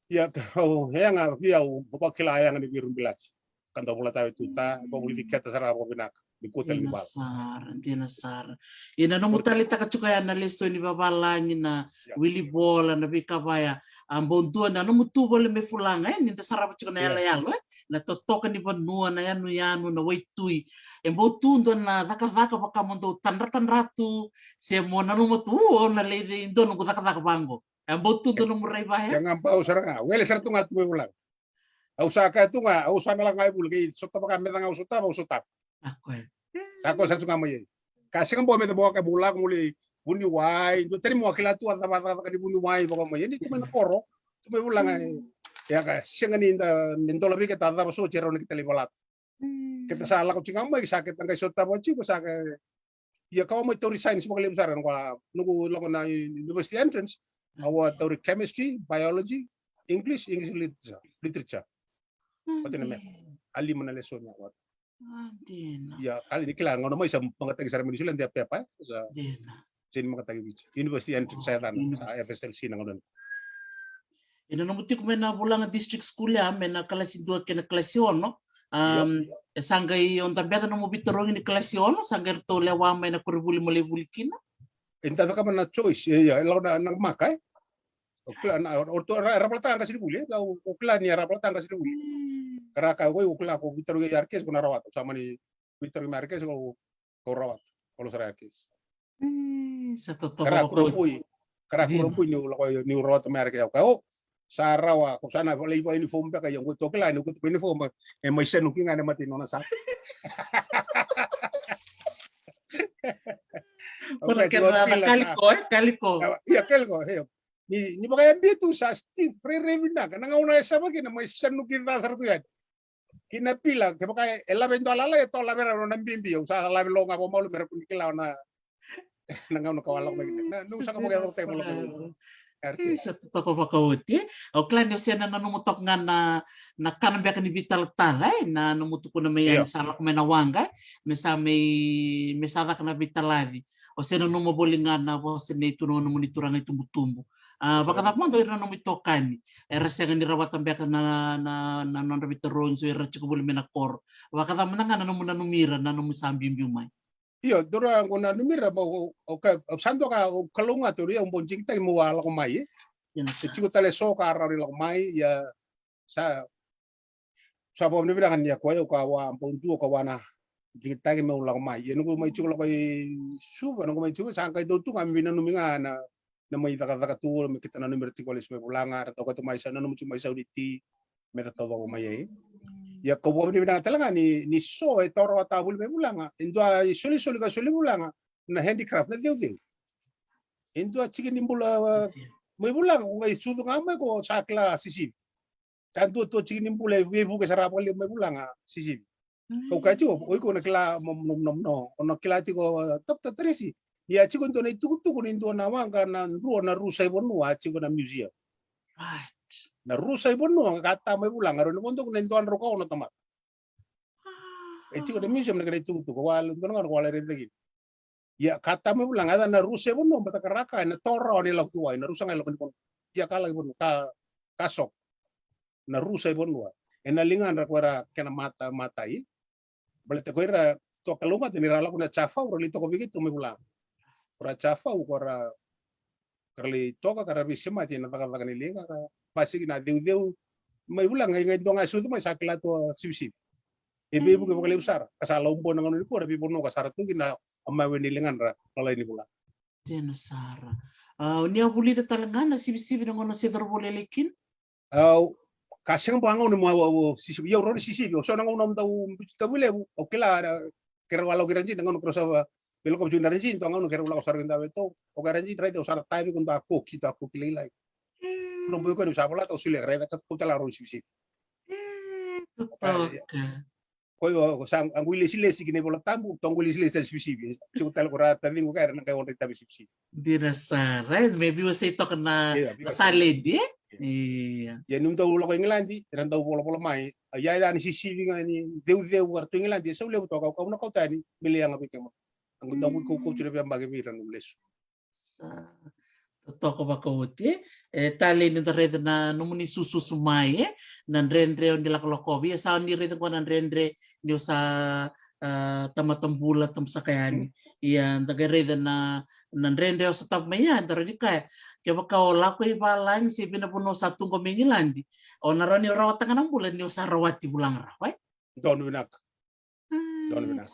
Ia, au, e yaga, vei au, au vakila e yaga ni veirubilaki. Ka dau vola tawe tu ta, vakavulici keta sara vakavinaka. Ni kua tale ni vala. Dina sara, dina sara. Ia na nomu taleitaka tiko ya na lesoni vavalagi, na wili vola, na veika vaya. A bau dua na nomu tu voli me fulaga, e, ni da sarava tiko na yalayala, e. Na totoka ni vanua, na yanuyanu, na waitui. E bau tu dua na cakacaka vaka mo dau tadratadra tu, se mo nanuma tu, u, au na lai dua noqu cakacaka vaqo. E bau tu dua nomu rai vaya? Ia ga bau sara ga, wele sara tu ga tu me fulaga. Au sa kaya tu ga, au sa na lako ga i vuli, kei sotava ka me ca ga au sotava, au sotava. Sa koya sa tu ga mai ai. Ka sega bau me ca bau ka bau lako muli vuniwai, dua tani mo kila tu a cava cakacaka ni vuniwai vaka mai. Ia ni tu mai na koro, tu mai vulaga. Ia ka sega ni da, ni dola vei keta a cava so, tira ni keta lai valata. Keta sa lako tiko ga mai, sa keta qai sotava tiko, sa ka Ia kau mai tauri science vakalevu sara, noqu, noqu lako na university entrance, Au a tauri chemistry, biology, English, English literature, literature. Vata na math. A lima na lesoni au a. Dina. Ia, kali ni kila gauna mai sa magataki sara mai New Zealand e pepa, e? Sa dina. Sini magataki Viti. University entrance sa yacana, sa University. F S L C na gauna ni. Ena nomu tiko mai na Vulaga District School ya, mai na kalasi dua kei na kalasi ono. Ia. E sa qai o dabe na nomu veitarogi ni kalasi ono, sa qai ratou lewa mai na koronivuli mo lai vuli kina. E da cakava na choice, e, ia, e lako na, na maka, e? O kila, na, o, o, ra, ra valataka qasenivuli, e? O, o kila ni ra valataka qasenivuli. Ka ra kaya, oi, o kila ko veitarogi R K S ko na rawata, sa mani veitarogi mai R K S ko, ko rawata, ko lako sara R K S. Sa totoka. Ka ra kurabui, ka ra kurabui niu lako, niu rawata mai R K S, ka, o, sa rawa, ko sa na lai vaka uniform beka, ia, qo toki la, niu kutu uniform, e mai senu ki ga na mata ni nona sa. Kaliko, e, kaliko. Ia, kaliko, e. Ni, ni vakayabia tu sa stiff, rairai vinaka. Na gauna e sava kina mai sanuki ca sara tu yani. Kina pila, kevaka e lave dua lalai, e to lave rau na bibi, au sa lave lo ga vamalu me ra kuni kila na, na gauna ka wa lako mai kina. Na, nau saka vaka e lako tai mo lako mai. Sa totoka vakaoti. Au kila ni o se na nanuma toka ga na, na kana beka ni vitalatala, e, na nomu tukuna mai yani sa lako mai na waqa, e, me sa mai, me sa caka na vitalaci. O se nanuma voli ga na vosa nei tu na nomuni turaga itubutubu. A, vakacava mada o ira na nomu itokani? Era sega ni rawata beka na, na, na nodra veitarogi, so era tiko voli mai na koro. Vakacava mada ga na nomu nanumi ira na nomu sa biubiu mai? Io, dou ra qo nanumi ira, au, au, au ka, au sa dua ka, au kalougata, au bau digitaki meu a lako mai, e. Ia, e tiko tale so ka rawa ni lako mai, ia, sa, sa vakavinavinaka ni a koya au ka wa bau dua ka wa na digitaki meu lako mai. Ia noqu mai tiko lako i Suva, noqu mai tiko sa qai dau tu ga me veinanumi ga na, na mai cakacaka tu, me keitou nanumi ira tiko lesu mai Vulaga, ra toka tu mai sa nanumi tiko mai Sauniti, me ta taucoko mai ai. Ia kau vakavinavinaka tale ga ni, ni so e taura wata voli mai Vulaga, e dua isolisoli ka soli Vulaga, na handicraft, na ceuceu. E dua tiki ni bula, a, mai Vulaga, ko qai sucu ga mai ko sa kila sisivi. Sa dua tu tiki ni bula e veivuke sara vakalevu mai Vulaga, sisivi. Kau kaya tiko, o iko na kila mo, mo, mo, mo, o na kila tiko, a, Doctor Teresi. Ia tiko dua na itukutuku ni dua na waqa na drua na rusa i vanua, a tiko na museum. Right. Na rusa i vanua, ka ta mai Vulaga, rau ni vodoku na dua drau ka ono tamata. E tiko na museum na kena itukutuku, wale, dua na gauna ko wale raica kina. Ia ka ta mai Vulaga, e ca na rusa i vanua, bata ka raka, e na to rawa ni lako ki wai, na rusa ga i lako ni vanua. Ia ka lako i vanua, ka, ka soko. Na rusa i vanua. E na ligadra ko era kena mata, matai. Baleta ko ira toka kalougata ni ra lako na Jafau, ra lai toka vei keitou mai Vulaga. Ko ra Jafau, ko ra, ka ra lai toka, ka ra veisemati na cakacaka ni liga, ka basika na ceuceu. Mai Vulaga, qai dua ga e sucu mai sa kila tu a sivisivi. E veivuke vakalevu sara. Ka sa lau bua na gauna ni kua, ra veivanua ka sara tu kina a mawe ni ligadra, lalai ni Vulaga. Tena sara. A, o ni a vulica tale ga na sivisivi na gauna se coro volele kina? Au, ka sega beka gauna mo au, au sisivi, ia au rawa ni sisivi, au so na gauna au dau biuti tavu levu, au kila, a, keirau a lako ki Rajini, na gauna keirau sa veilakovi tu na Rajini, dua gauna keirau lako sara ki Davetou, au kaya Rajini, raica au sa na tavi ko dua koki, dua koki lailai. Keirau bui koya ni sa volata, au solia, raica ka kau tale au rawa ni sivisivi. Totoka. Ko io, ko sa, a qu ilesilesi ki na iVola Tabu, toqu ilesilesi tale sivisivi. Tiko tale ko ra taciqu ka era na qai odra itavi sivisivi. Dina sara, e, me veiwasei toka na, na taledi, e? Ia. Ia ni dau lako i Igiladi, era dau volavola mai. A ia, ia ni sisivi ga ni ceuceu ka ra tu i Igiladi, e sau levu toka, au na kau tani, me leaga vei kemuni. A qu dau kaukauwa tu na veiyabaki vei ira na lesu. Sa totoka vakaoti, e. E talei ni da raica na nomuni sususu mai, e, na dredre o ni lakolakovi, e, sa ni raica qo na dredre ni o sa, a, tamata bula, tamusaka yani. Ia da qai raica na, na dredre o sa tavu mai ya, da rawa ni kaya, kevaka o lako i valagi se vei na vanua o sa tu qo mai Igiladi, o na rawa ni o rawata ga na bula ni o sa rawati Vulaga rawa, e? Donu vinaka. Donu vinaka.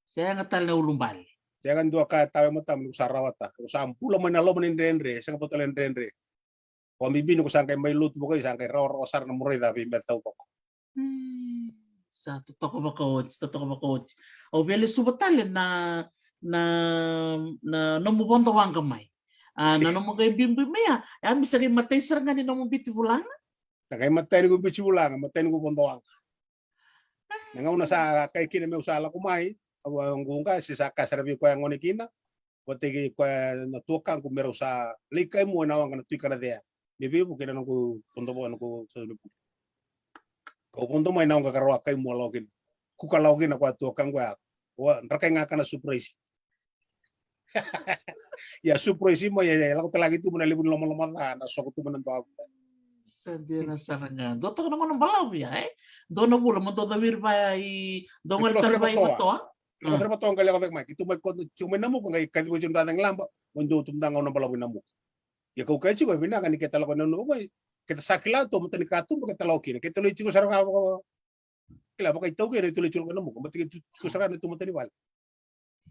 Sega tale na ulubale. Sega dua ka e tawa e matamu ni ko sa rawata. Ko sa bula mai na loma ni dredre, sega vakatale na dredre. Vakabibi ni ko sa qai mai lotu vakaio, sa qai rawarawa sara na murai ca vei me taucoko. Sa totoka vakaoti, totoka vakaoti. Au via lesuva tale na, na, na nomu vodo waqa mai. A, na nomu qai biubiu mai ya, e a mi sa qai matai sara ga ni nomu biuti Vulaga? Na qai matai ni ko biuti Vulaga, matai ni ko vodo waqa. Na gauna sa kai kina meu sa lako mai, au a guqa se sa ka sara vei koya gone kina. vata kei koya na tuakaqu me rau sa lai kai mua ena waqa na Tui Kanacea. Me veivuke na noqu vodo vua, noqu sa ni vuke. Kau vodo mai na waqa ka rau a kai mua lako kina. Kuka lako kina koya tuakaqu ya. Ua, drakai ga ka na surprise. Ia surprise mai, ia, ia lako tale ga ki tuba na levu ni lomaloma ca, na soko tuba na dua. Sa dina sara ga. Dua toka na gauna balavu ya, e? Dua na vula mo dou cawiri vaya i, dou gole tale vaya i Vatoa. Vatoa. Vatoa qai lako cake mai. Ki tu mai koto, tiko mai Namuka qai kaci vei tiko na cagi laba, mo dou tu mada gauna balavu i Namuka. Ia kau kaya tiko, e vinaka ni keta lako na Namuka mai. Keta sa kila tu, mata ni katuba, keta lako kina. Keta lai tiko sara ga vaka, kila vakaitaukei na tu lai tiko lako na Namuka. Mata kei tu, tiko sara ga na tu mata ni vale.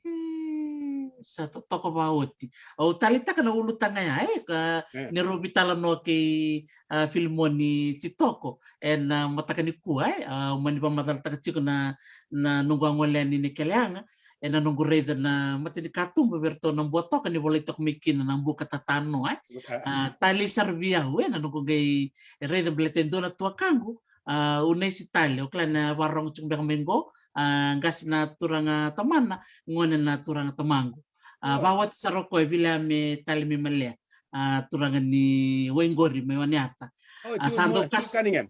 Hmm, sa totoka vaoti. Au taleitaka na ulutaga ya, e, ka E. ni rau veitalanoa kei, a, Filimoni Titoko ena mataka nikua, e, a, au mani vakamacalataka tiko na, na noqu a gole yani ni keleaga, ena noqu raica na mata ni katuba vei iratou na Buatoka ni volai toka mai kina na buka tatanoa, e. A, a, talei sara vei au, e, na noqu qai raica baleta e dua na tuakaqu, a, Unaisi Tale, au kila na vakarogo tiko beka mai qo, a, qase na turaga tamana, gone na turaga tamaqu. A, Io. vawati sara o koya, Viliame Tale mai Malea, a, turaga ni Waiqori mai Waneata. Oi, A, tiko sa dau Mua-, tiko kas-, Cunningham.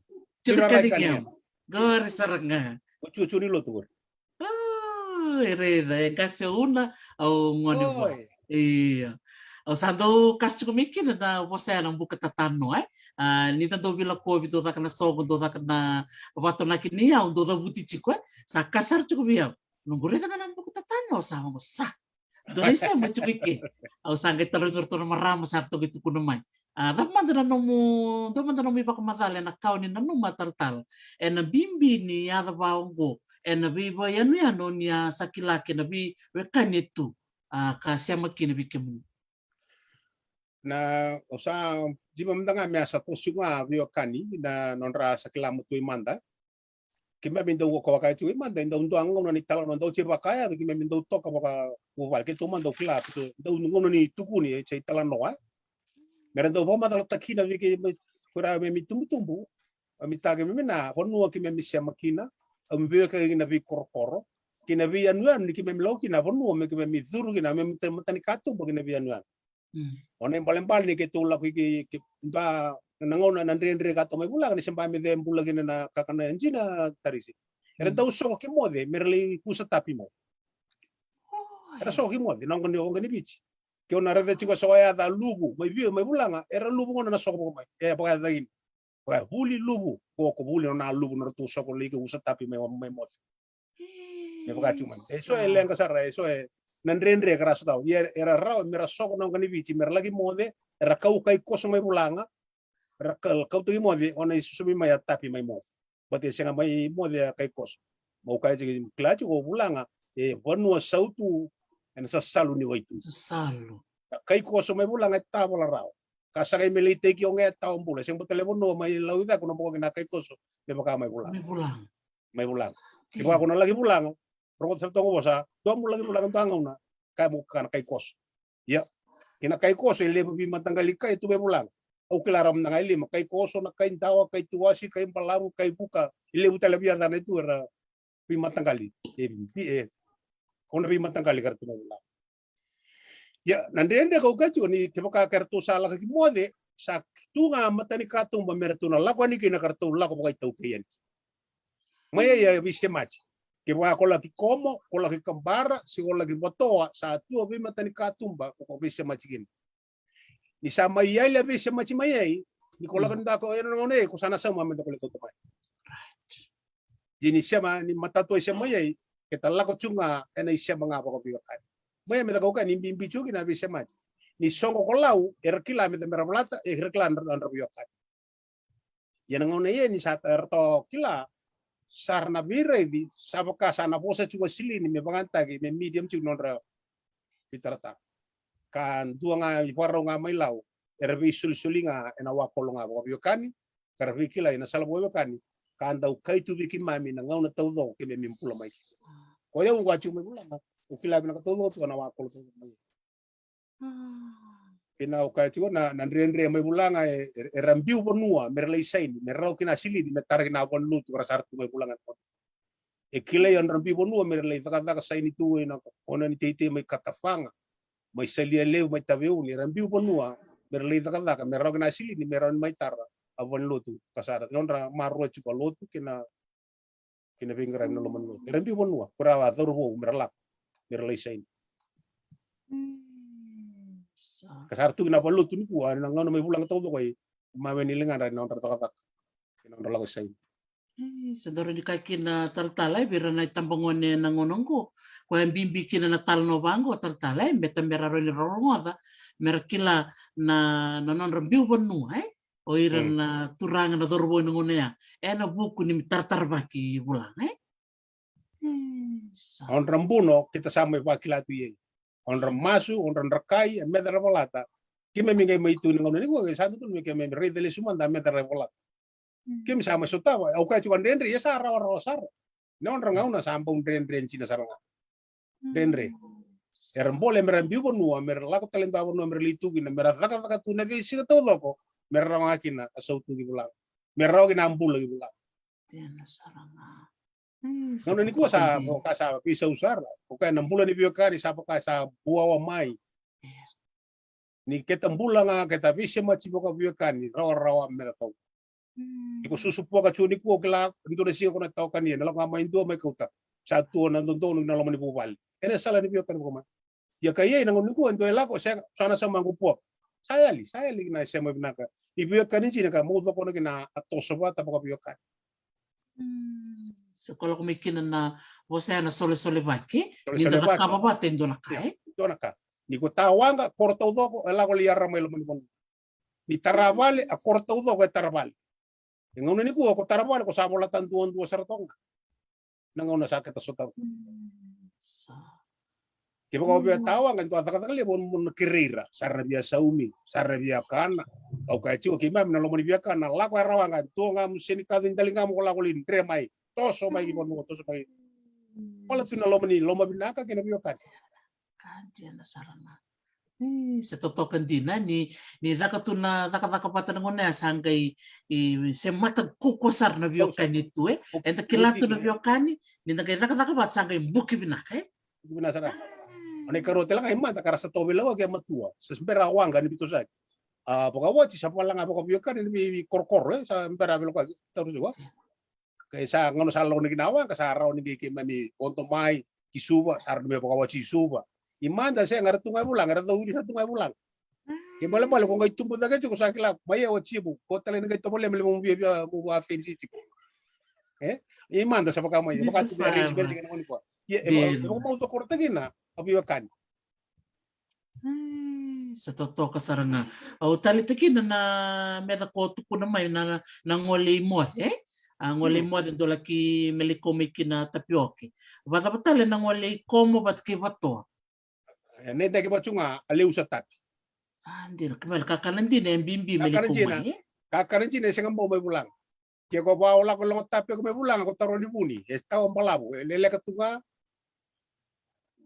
tiko Tiko Rai Cunningham. Cunningham. Qori sara ga. O tiko, tiko ni lotu qori. O, e raica, e qase o Una, au gone vua. Oi. Io. Au sa dau kasu tiko mai kina na vosa ya na buka tatanoa, e. A, ni da dau veilakovi, dau caka na soqo, dau caka na vatonaki ni yau, dau cavuti tiko, e. Sa kasu sara tiko vei au. Noqu raica ga na buka tatanoa, sa vaqo sa. Dua na isema tiko i ke. Au sa qai tarogi iratou na marama, sa ratou qai tukuna mai. A, cava mada na nomu, cava mada na nomu ivakamacala ena ka o ni nanuma talatala ena bibi ni yaca va oqo, ena veivakayanuyanu ni a sa kila kei na veiwekani e tu, a, ka sema kina vei kemuni? Na, au sa jiva mada ga me a sa toso ga veiwekani na nodra sa kila matua i mada. Keimami dau, ko vaka e tu i mada, e dau dua gauna ni talanoa, dau tiko vaka ya, keimami dau toka vakavuvale, keitou mada dau kila, keitou dau gauna ni tukuni, e, se i talanoa. Me ra dau vakamacalataka kina vei keimami, ko ira keimami tubutubu, keimami ta, keimami na vanua keimami sema kina, keimami veiwekani kina veikorokoro, kei na veiyanuyanu ni keimami lako kina vanua me keimami curu kina, me mata, mata ni katuba kei na veiyanuyanu. Mm. O na ibalebale ni keitou lako i ke, ke, da, na gauna na dredre ka toka mai Vulaga ni se ba me ce bula kina na kakana e jina tarisi. Era Mm. dau soko ki moce, me ra lai kusa tapi mai. Oi. Era soko ki moce, na oqo ni, oqo ni Viti. Ke o na raica tiko so ya ca luvu, mai Viti, mai Vulaga, era luvu gona na soko vaka mai. E, vaka e cagini. Vaka vuli luvu, ko, ko vuli nona luvu, na ratou soko lai ke kusa tapi mai, mai moce. Me vaka tu mai. E so e leqa sara, e so e na dredre ka ra sotava. Ia era rawa me ra soko na oqo ni Viti, me ra laki moce, era kau kai koso mai Vulaga, ra ka-, kauta ki moce, o na i sosomi mai a tapi mai moce. Baleta e sega mai moce a kai koso. Mau kaya tiko, kila tiko Vulaga, e vanua sautu, ena sasalu ni waitui. Sasalu. Kai koso mai Vulaga e tavala rawa. Ka sa qai me lai teki oqo e tawa bula. Sega bau tale vanua mai Lauicako na bokoki na kai koso, me vaka mai Vulaga. Mai Vulaga. Mai Vulaga. Ke vaka ko na laki Vulaga, rogoca sara toka vosa, dua mo laki Vulaga dua gauna, kaya mo kakana kai koso. Ia, kei na kai koso, e levu veimataqali kai tu mai Vulaga. Au kila rawa mada ga e lima, kai koso, na kai dawa, kai tuwasi, kai balavu, kai vuka, e levu tale veiyacana e tu era veimataqali. E, e, ko na veimataqali ka ra tu mai Vulaga. Ia, na dredre kau kaya tiko ni kevaka ke ratou sa lako ki moce, sa tu ga mata ni katuba me ratou na lako yani kina ka ratou lako vakaitaukei yani. Mai ia, ia veisemati. Kevaka ko laki Komo, ko laki Kabara, se ko laki Vatoa, sa tu a veimata ni katuba ko, ko veisemati kina. Ni sa mai yali a veisemati mai ai, ni ko lako Mm. ni da ko, ena gauna e, ko sa na sauma me da ko lai kauta mai. Ia ni sema, ni matatu ai sema i ai, keta lako tu ga ena isema ga vakaveiwekani. Mai me da kau kaya ni bibi tu kina veisemati. Ni soqo ko Lau, era kila me da me ra valata, era kila na, na, na veiwekani. Ia na gauna ia ni sa ratou kila, sa ra na veiraici, sa vaka sa na vosa tu ga silini, me vakayagataki, me medium tu nodra veitaratara. Ka dua ga, ivakarau ga mai Lau, era veisolisoli ga, ena wakolo ga vakaveiwekani, ka ra veikilai na sala vakaveiwekani, ka dau kai tu vei keimami na gauna taucoko keimami bula mai. Ko yau au a tiko mai Vulaga, au kila vinaka taucoko tu na wakolo taucoko mai. Kei na au kaya tiko na, na dredre mai Vulaga e, e, era biu vanua, me ra lai saini, me ra lau kina silini, me tara kina vanua tu, ka ra sa ra tu mai Vulaga. E kilai era biu vanua, me ra lai cakacaka saini tu, ena, o na ni teitei mai Katafaga. mai Salialevu, mai Taveuni, era biu vanua me ra lai cakacaka, me rawa kina silini, me rawa ni mai tara a valenilotu. Ka sa nodra maroroya tiko a lotu kei na, kei na veiqaravi na loma ni lotu. Era biu vanua, ko ira a cauravou me ra lako, me ra lai saini. Ka sa ra tu kina valenilotu nikua, na gauna mai vulagi taucoko, e mawe ni ligadra na nodra cakacaka kei na nodra lako saini. E, sa dau rawa ni kaya kina talatala, e, vei ira na itabagone na gauna oqo, koya e bibi kina na talanoa vaqo talatala, e, me ta me ra rawa ni ra rogoca, me ra kila na, na nodra biu vanua, e, o ira na turaga na cauravou ena gauna ya, ena vuku ni taratara vaki vulagi, e. Sa. Odra buno, keta sa mai vakila tu i ei. Odra masu, odra drakai, a meca ra valata. Keimami qai mai tu na gauna nikua, sa dodonu me keimami raica lesu mada a meca ra valata. Keimami sa mai sotava, au kaya tiko a dredre, ia sa rawarawa sara. Na odra gauna sa bau dredre dina sara ga. Dredre. Era bole me ra biu vanua, me ra lako tale dua vanua, me ra lai tu kina, me ra cakacaka tu na veisiga taucoko, me ra rawa ga kina a sautu ki vulagi. Me ra rawa kina a bula ki vulagi. Dina sara ga. Gauna nikua sa vaka sa veisau sara. O kaya na bula ni veiwekani sa vaka sa buawa mai. Ni keta bula ga, keta veisemati vakaveiwekani, rawarawa me ra tau. Ni ko susu puaka tu nikua, o kila e dua na siga ko na tawakania, na lako ga mai dua mai kauta. Sa tu na dodonu na loma ni vuvale. Ena sala ni veiwekani vakamai. Ia ka i ai na gauna nikua e dua e lako, sega, sa na sa maqu puaka. Sa yali, sa yali kina sema vinaka. Ni veiwekani dina ka maucokona kina a toso vata vakaveiwekani. Sa ko lako mai kina na vosa ya na solesolevaki. Ni da cakava vata e dua na ka, e? Dua na ka. Ni ko tawaqa, koro taucoko, e lako lai yara mai loma ni vanua. Ni tara vale, a koro taucoko e tara vale. E gauna nikua ko tara vale, ko sa volata duadua sara toka ga. Na gauna sa keta sotava. Sa. Kevaka o via tawaqa, e dua cakacaka levu mo na kerei ira. Sa ra via saumi, sa ra via kana. Au kaya tiko keimami na loma ni via kana, lako e rawa ga, dua ga mo seni kacu i daligamu ko lako lai dre mai. Toso mai ki vanua, toso mai. Wala tu na loma ni, loma vinaka kei na veiwekani. Ka dina sara ga. E, sa totoka dina, ni, ni caka tu na cakacaka vata na gauna ya sa qai, e, se mata kukua sara na veiwekani tu, e. Eda kila tu na veiwekani, ni da qai cakacaka vata sa qai buki vinaka, e. Buki vinaka sara. Ona ikarua tale ga i mada ka ra sa tovolea ke matua. Sa bera waqa ni vitosoyaki. A, vakawati sa vala ga vakaveiwekani ni veikorokoro, e, sa bera veiwekani. Taru sa. Ke sa gauna sa lako ni kina waqa, sa rawa ni qai keimami vodo mai ki Suva, sa rawa ni mai vakawati i Suva. I mada sega, era tu ga e vulaga, era cauri sa tu ga e vulaga. Ke balebale ko qai tubu cake tiko sa kila, mai e wati Sivu, ko tale ni qai tovolea me levu via via mu vua fenisi tiko. E? I mada sa vaka mai, vaka tu me arrangement kena gauna nikua. Ia, e vaka, e vakamau tokorotaki na, a veiwekani. Ai, sa totoka sara ga. Au taleitaka kina na meca ko tukuna mai na, na gole i moce, e? A gole i moce dua laki me lai kau mai kina tapioke. Vacava tale na gole i komo vata kei vatoa? E, na idaki vatu ga a leusa tapi. A, dina, ke mele kakana dina e bibi me lai kau mai, e? Kakana dina e sega bau mai vulaga. Ke ko vaka o lako logo tapi ko me vulaga ko taro ni vuni, e tawa balavu, e leleka tu ga.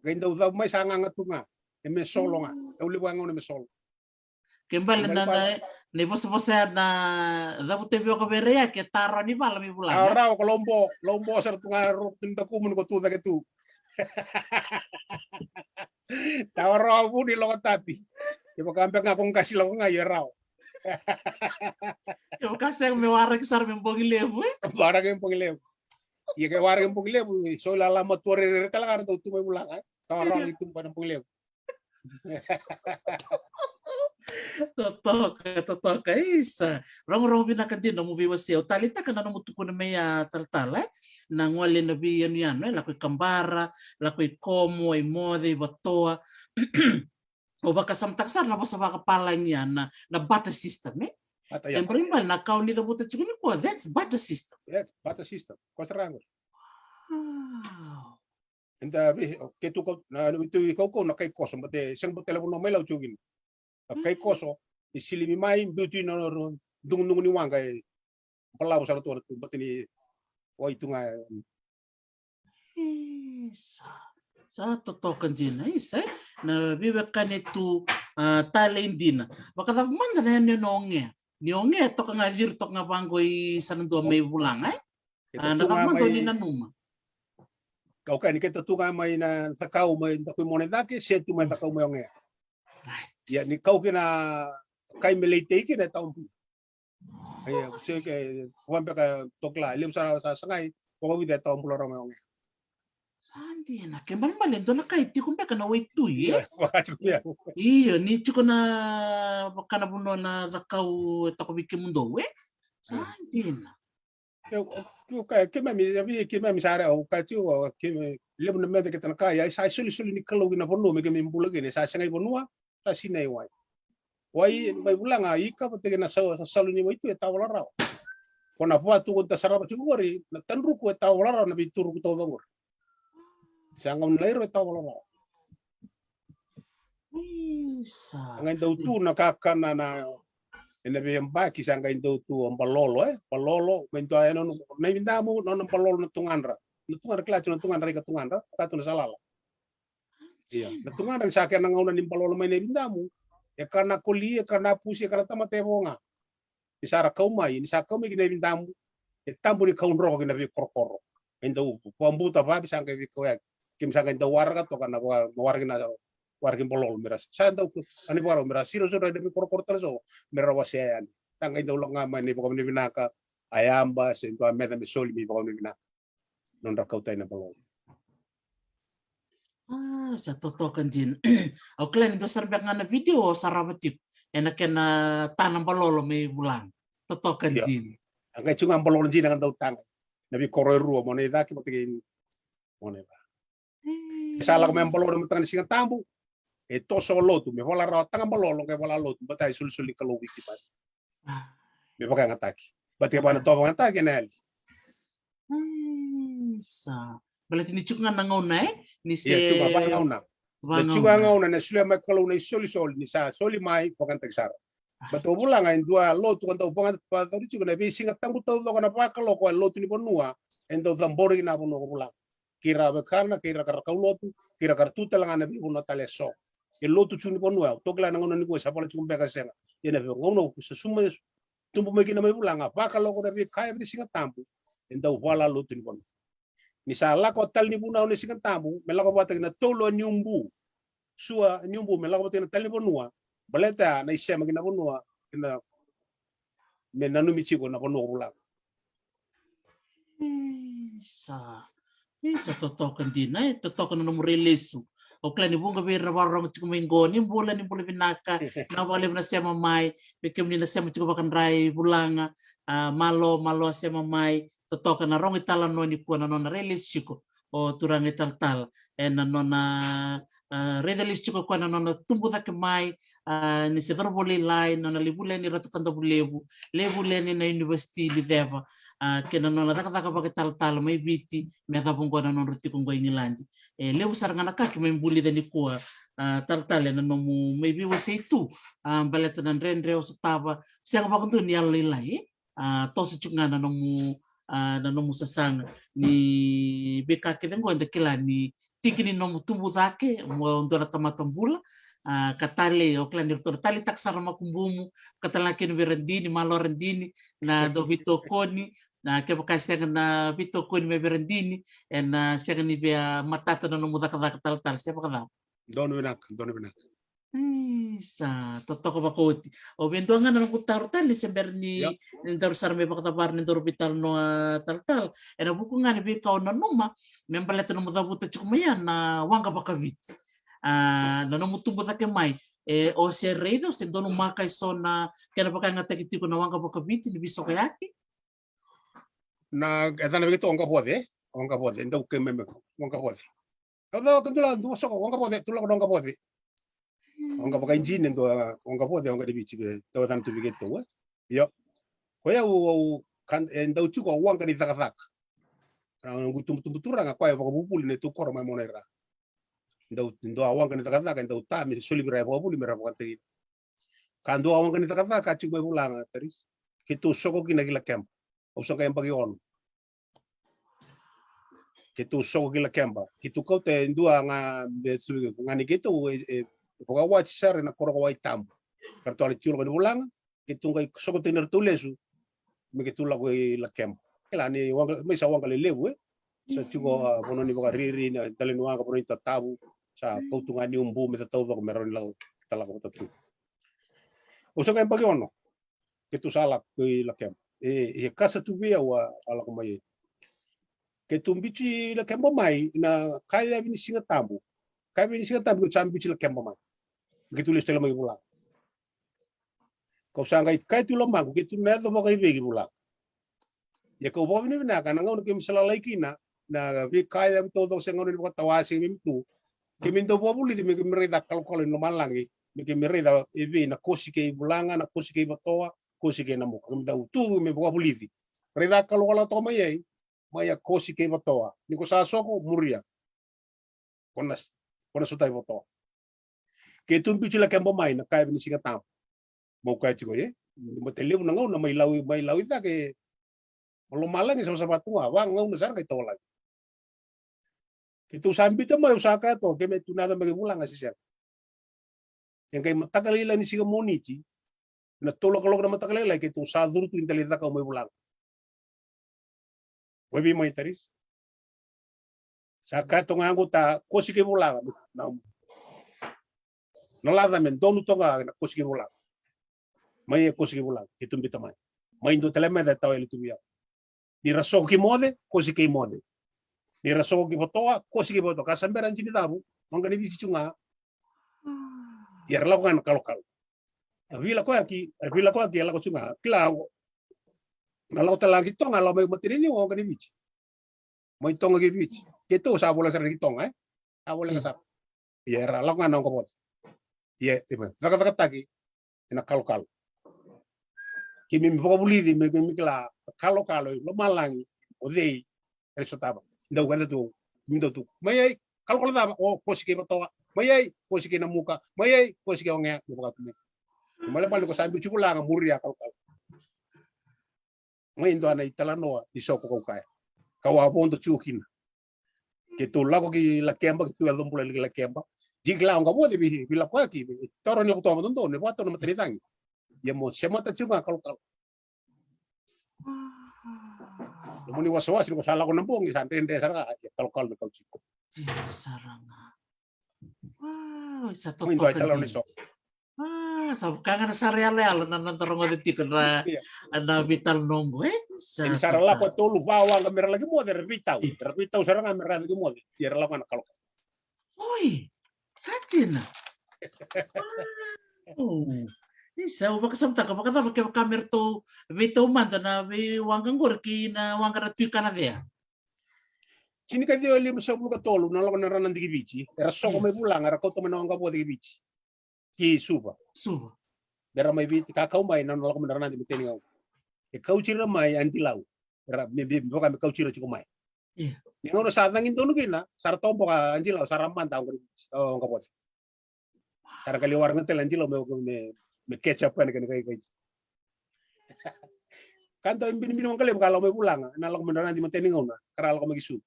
Qai dau cavu mai sa gaga tu ga. E me solo ga. E ulivu ga gauna me solo. Ke bale na, na, na ivosavosa ya na cavu tevioka vere ya ke taro ni vala me vulaga. Rawa, rawa ko lobo, lobo sara tu ga ro ni dakumu ni ko tu cake tu. Tawa rawa vuni logo tapi. Ke vaka beka ga ko qasi lako ga ia rawa. Ke vaka sega me waraki sara me bogi levu, e? Waraki me bogi levu. Ia ke waraki me bogi levu, so lala matua rerere tale ga ra dau tu mai vulaga, e? Tawa rawa ni tu mai na bogi levu. Totoka, totoka, isa. Rogorogo vinaka dina nomu veiwasei. Au taleitaka na nomu tukuna mai ya talatala, e? Na gole na veiyanuyanu, e? Lako i Kabara, lako i Komo, i Moce, i Vatoa. O vakasamataka sara na vosa vakapalagi ya na, na barter system, e? Barter, ya. E balibali na ka o ni cavuta tiko nikua, that's barter system. That's barter system. Ko sara ga. Wow. Eda vei, ke tu kau, na, na, tu i kaukau na kai koso, but e sega bau tale vanua mai Lau tiko kina. A kai koso, ni silimi mai, biu tu na, na, na dugudugu ni waqa, e balavu sara tu na tu, but ni wai tu ga. Isa. Sa totoka dina, isa, e? Na veiwekani tu, a, talei dina. Vakacava mada na yanuyanu o Gea? Ni o Gea toka ga ciri toka ga vaqo i sana dua mai vulaga, e? A, na cava mada o ni nanuma? Kau kaya ni keta tu ga mai na cakau mai Dakuimona i cake, se tu mai cakau mai o Gea. Ia ni kau kina kai me leitei kina e tawa bula. Ia se ke vabeka tokla levu sa sa sagai. Vakavica e tawa bula rau mai oge. Sa dina ke balebale dua na kai tiko beka na waitui e. Io ni tiko na vakana vanua na cakau e tako vei kemudou e. Sa dina. Ke mami sa re au ka tiko ke levu na meda keta na kai ai sa isolisoli ni Kalou ki na vanua me kemi bula kina sa segai vanua. Sa sinai wai wai mai vulaga ika vateke na sasalu ni waitui e tawa valarau. Ko na vatu ko ta sarava tiko qori na tadruku e tawa valarau na veituruku tau vaqori. Sa gauna lairo e tawa valarau. Sa qai dau tu na kakana na ena veiyabaki sa qai dau tu o balolo e balolo mai dua e nona na ividamu nona balolo na tugadra. Na tugadra kila tu na tugadra ika tugadra katu na salala. Ia na tugadra ni sa kena gauna ni balolo mai na ividamu e kana koli e kana pusi e kana tamata e voga. Ni sa ra kau mai ni sa kau mai ki na ividamu e tabu ni kau droko ki na veikorokoro. E dau vabuta vavi sa qai veikau yaki kemi sa qai dau waraka toka na waraki na waraki balolo me ra sa dau ani vakarau me ra siro siro ena veikorokoro tale so me ra wasea yani. Sa qai dau lako ga mai na ivakavinavinaka a yaba se dua meca me soli me ivakavinavinaka. Nodra kauta ina balolo. A sa totoka dina. Au kila ni dua sara beka ga na video au sarava tiko ena kena ta na balolo me ivulaga. Totoka dina. A qai tu ga balolo dina ga dau taga na veikoro e rua mo na icaki mo tekei mo na ica. E sa lako me balolo na mataka ni Siga Tabu e toso o lotu me vala rawa taga balolo qai vala lotu bata e solisoli ni Kalou viki bata. Me vakayagataki bata e vana toa vakayagataki ena yali. Sa baleta ni tiko ga na gauna e ni se tiko ga vagauna. Na tiko ga gauna na solia mai Kalou na isolisoli ni sa soli mai vakayagataki sara. Bata o vulaga e dua lotu ka dau vakayagataki vakayagataki tiko na veisiga tabu taucoko na vakaloko e lotu ni vanua e dau cabori na vanua ko vulaga. Kei ra wekana kei ra ka ra kaulotu kei ra ka ra tu tale ga na veivanua tale eso. E lotu tiko ni vanua au tokila na gauna ni kua sa vala tiko beka sega. Ia na veigauna au sa suma tubu mai kina mai vulaga vakaloko na veika e vei Siga Tabu. E dau vala lotu ni vanua ni sa lako a tale ni vunau na Siga Tabu me lako vata kina tolu a niubu. Sua niubu me lako vata kina tale ni vanua. Baleta na isema kina vanua kina me nanumi tiko na vanua ko vulaga. Isa. Isa totoka dina e totoka na nomu rai lesu. Au kila ni vuqa vei ira na vakarorogo tiko mai qo ni bula ni bula vinaka. Na vakalevu na sema mai me kemuni na sema tiko vakadrai vulaga. A malo malo a sema mai totoka na rogo italanoa ni kua na nona rai lesu tiko. O turaga italatala ena nona a raica lesu tiko koya na nona tubu cake mai. A ni se cauravou lailai nona lai vuli yani Ratu Kadavulevu lai vuli yani na univesiti ni ceva. A kei na nona cakacaka vakaitalatala mai Viti me cava oqo na nodra tiko oqo i Igiladi. E levu sara ga na ka ke mai bulica nikua a talatala ena nomu mai veiwasei tu. A baleta na dredre o sotava sega vakadua ni yalo lailai e. A toso tiko ga na nomu a na nomu sasaga ni veika kece oqo eda kila ni tiki ni nomu tubu cake mo dua na tamata bula. A ka talei o kila ni ratou na taleitaka sara na makubumu ka tale ga kina vei Radini, malo Radini na dau veitokoni. Na kevaka e sega na veitokoni mai vei Radini ena sega ni via matata na nomu cakacaka talatala se vakacava. Donu vinaka, donu vinaka. Sa totoka vakaoti. Au via dua ga na noqu taro tale se bera ni daru sara mai vakacavari ni daru veitalanoa talatala. Ena vuku ga ni veika o nanuma me baleta nomu cavuta tiko mai ya na waqa vakaviti. A na nomu tubu cake mai e o se raica o se donumaka e so na kena vakayagataki tiko na waqa vakaviti ni veisokoyaki. Na e cana vei keitou waqa voce, waqa voce e dau keimami waqa voce. Au cau ka dula dua soko waqa voce, dula ko na waqa voce. Waqa vakaijini e dua waqa voce, waqa ni Viti vei dau e cana tu vei keitou e. Io. Ko ia au au e dau tiko a waqa ni cakacaka. Na noqu tubutubu turaga koya e vakavuvuli na itou koro mai Mona i Ra. Dau dua a waqa ni cakacaka e dau ta me soli vei ira e vakavuli me ra vakatakina. Ka dua a waqa ni cakacaka a tiko mai Vulaga Taris. Keitou soko kina ki Lakeba. Au sa qai yabaki ono. Keitou soko ki Lakeba keitou kauta e dua ga me tu ga ni keitou e vakawati sara ena koro ko Waitabu. Ka ratou a lai tiko lako ni Vulaga keitou qai soko tiko na ratou lesu. Me keitou lako i Lakeba kila ni waqa mai sa waqa lelevu e. Sa tiko a vanua ni vakariri na tale ni waqa vanua ni tatavu. Sa kautu ga ni ubu me tatau vako me rawa ni lako. talaka vata tu. Au sa qai yabaki ono. Keitou sa lako i Lakeba. E, e kasa tu vei au a, a lako mai. Keitou biuti Lakeba mai na ka yavi ni Siga Tabu. Ka yavi ni Siga Tabu keitou sa biuti Lakeba mai. Keitou lesu tale mai ki Vulaga. Kau sa qai kaya tu i lomaqu, keitou na yaco vakaivei ki Vulaga. Ia kau vakavinavinaka na gauna keimami sa lalai kina, na veika yavi taucoko se gauna ni vakatawa se keimami tu. Keimami dau vakavulici me keimami raica kalokalo ni lomalagi, me keimami raica e vei na kosi kei Vulaga, na kosi kei Vatoa, kosi kei Namuka. Keimami dau tu me vakavulici. Raica kalokalo toka mai ai, mai a kosi kei Vatoa. Ni ko sa soko, muria. Ko na, ko na sotavi Vatoa. Keitou biuti Lakeba mai na ka yavi ni Siga Tabu. Mau kaya tiko, e? Mate levu na gauna mai Lau, mai Lau i cake. Ma lomalagi savasava tu ga, va gauna sara qai tawa lagi. Keitou sa biuta mai, au sa kaya toka, keimami tu na yaco mai ki Vulaga se sega. E qai mataka lailai ni siga Moniti, na tolu na kaloko na mataka lailai, keitou sa curu tu ni dali cakau mai Vulaga. Vei mai Taris. Sa kaya toka ga qo ta kosi kei Vulaga. Na, na laca me donu toka ga na kosi kei Vulaga. Mai e kosi kei Vulaga, keitou biuta mai. Mai dua tale meca e tawa yali tu vei au. Ni ra soko ki Moce, kosi kei Moce. Ni ra soko ki Vatoa, kosi kei Vatoa. Ka sa bera Jinicavu, Waqa ni Viti tu ga. Ia ra lako ga na kalokalo. A veilakoyaki, a veilakoyaki e lako tu ga. Kila, na lako tale ga ki Toga, lako mai Mataniniu, Waqa ni Viti. Mai Toga ki Viti. Keitou sa voleka sara ki Toga, e? Sa voleka sara. Ia era lako ga na Waqavoce. Ia, e, cakacakataki ena kalokalo. Keimami vakavulici me keimami kila kalokalo i lomalagi, o cei era sotava. Dau keda tu, keimami dau tu. Mai ai, kalokalo cava, o kosi kei Vatoa. Mai ai, kosi kei Namuka. Mai ai, kosi kei Wagea, me vaka tu mai. Malemale ko sa biuti Vulaga, muria kalokalo. Mai dua na italanoa ni soko kau kaya. Kau a vodo tiko kina. Keitou lako ki Lakeba, keitou yaco bula ki Lakeba. Jikila Waqavoce vei, veilakoyaki, vei, toro ni lako toka vakadodonu, e vakatau na matanicagi. Ia mo semata tiko ga kalokalo. Nomuni wasawasa ni ko sa lako na bogi, sa dredre sara ga, ia kalokalo na kauti iko. Dina sara ga. Wow, sa totoka dina. Ah, sa vaka ga na sa ra yaloyalo na noda rogoca tiko na, na veitalanoa oqo, e? Sa totoka. Ni sa ra lako e tolu, va, waqa me ra laki Moce, era veitau. Era veitau sara ga me ra yaco ki Moce. Ia era lako ga na kalokalo. Oi, sa dina. Wow. Isa, au vakasamataka vakacava kevaka me ratou veitau mada na veiwaqa qori kei na waqa ra Tui Kanacea. Tinikaciwa limasagavulu ka tolu na lako na Ranadi ki Viti. Era soko mai Vulaga, era kauta mai na Waqavoce ki Viti. Ki Suva. Suva. Era mai Viti, ka kau mai na lako mai na Ranadi Matanigauna. E kauti ira mai Adilau. Era me, me, me vaka me kauti ira tiko mai. Ni gauna sa cagi donu kina, sa ra toboka Adilau, sa ra mada Waqavoce. Sa ra qai waraka tale Adilau me, me, me catch up ena kena kaikai. Ka dua e binibini vakalevu ka lako mai Vulaga, na lako mai na Ranadi Matanigauna, ka ra lako mai ki Suva.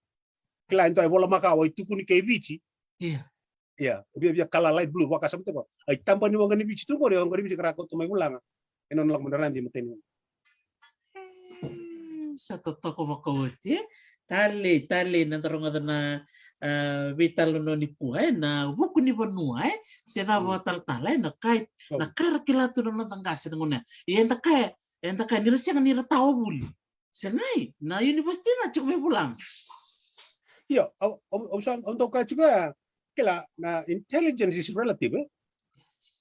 Kila e dua e vola makawa, e tukuni kei Viti. Ia. Ia, e via, via kala light blue, vakasama tiko. Ai taba ni Waqa ni Viti tu qori, Waqa ni Viti ka ra kauta mai Vulaga. Ena nona lako mai na Ranadi Matanigauna. E, sa totoka vakaoti, e? Talei, talei na da rogoca na, a, veitalanoa nikua, e? Na vuku ni vanua, e? Se cava talatala, e? Na ka, na ka ra kila tu na noda qase na gauna. Ia eda kaya, eda kaya ni ra sega ni ra tawa vuli. Segai, na university ga tiko mai Vulaga. Io, au, au, au sa, au dau kaya tiko ya, kila na intelligence is relative, e?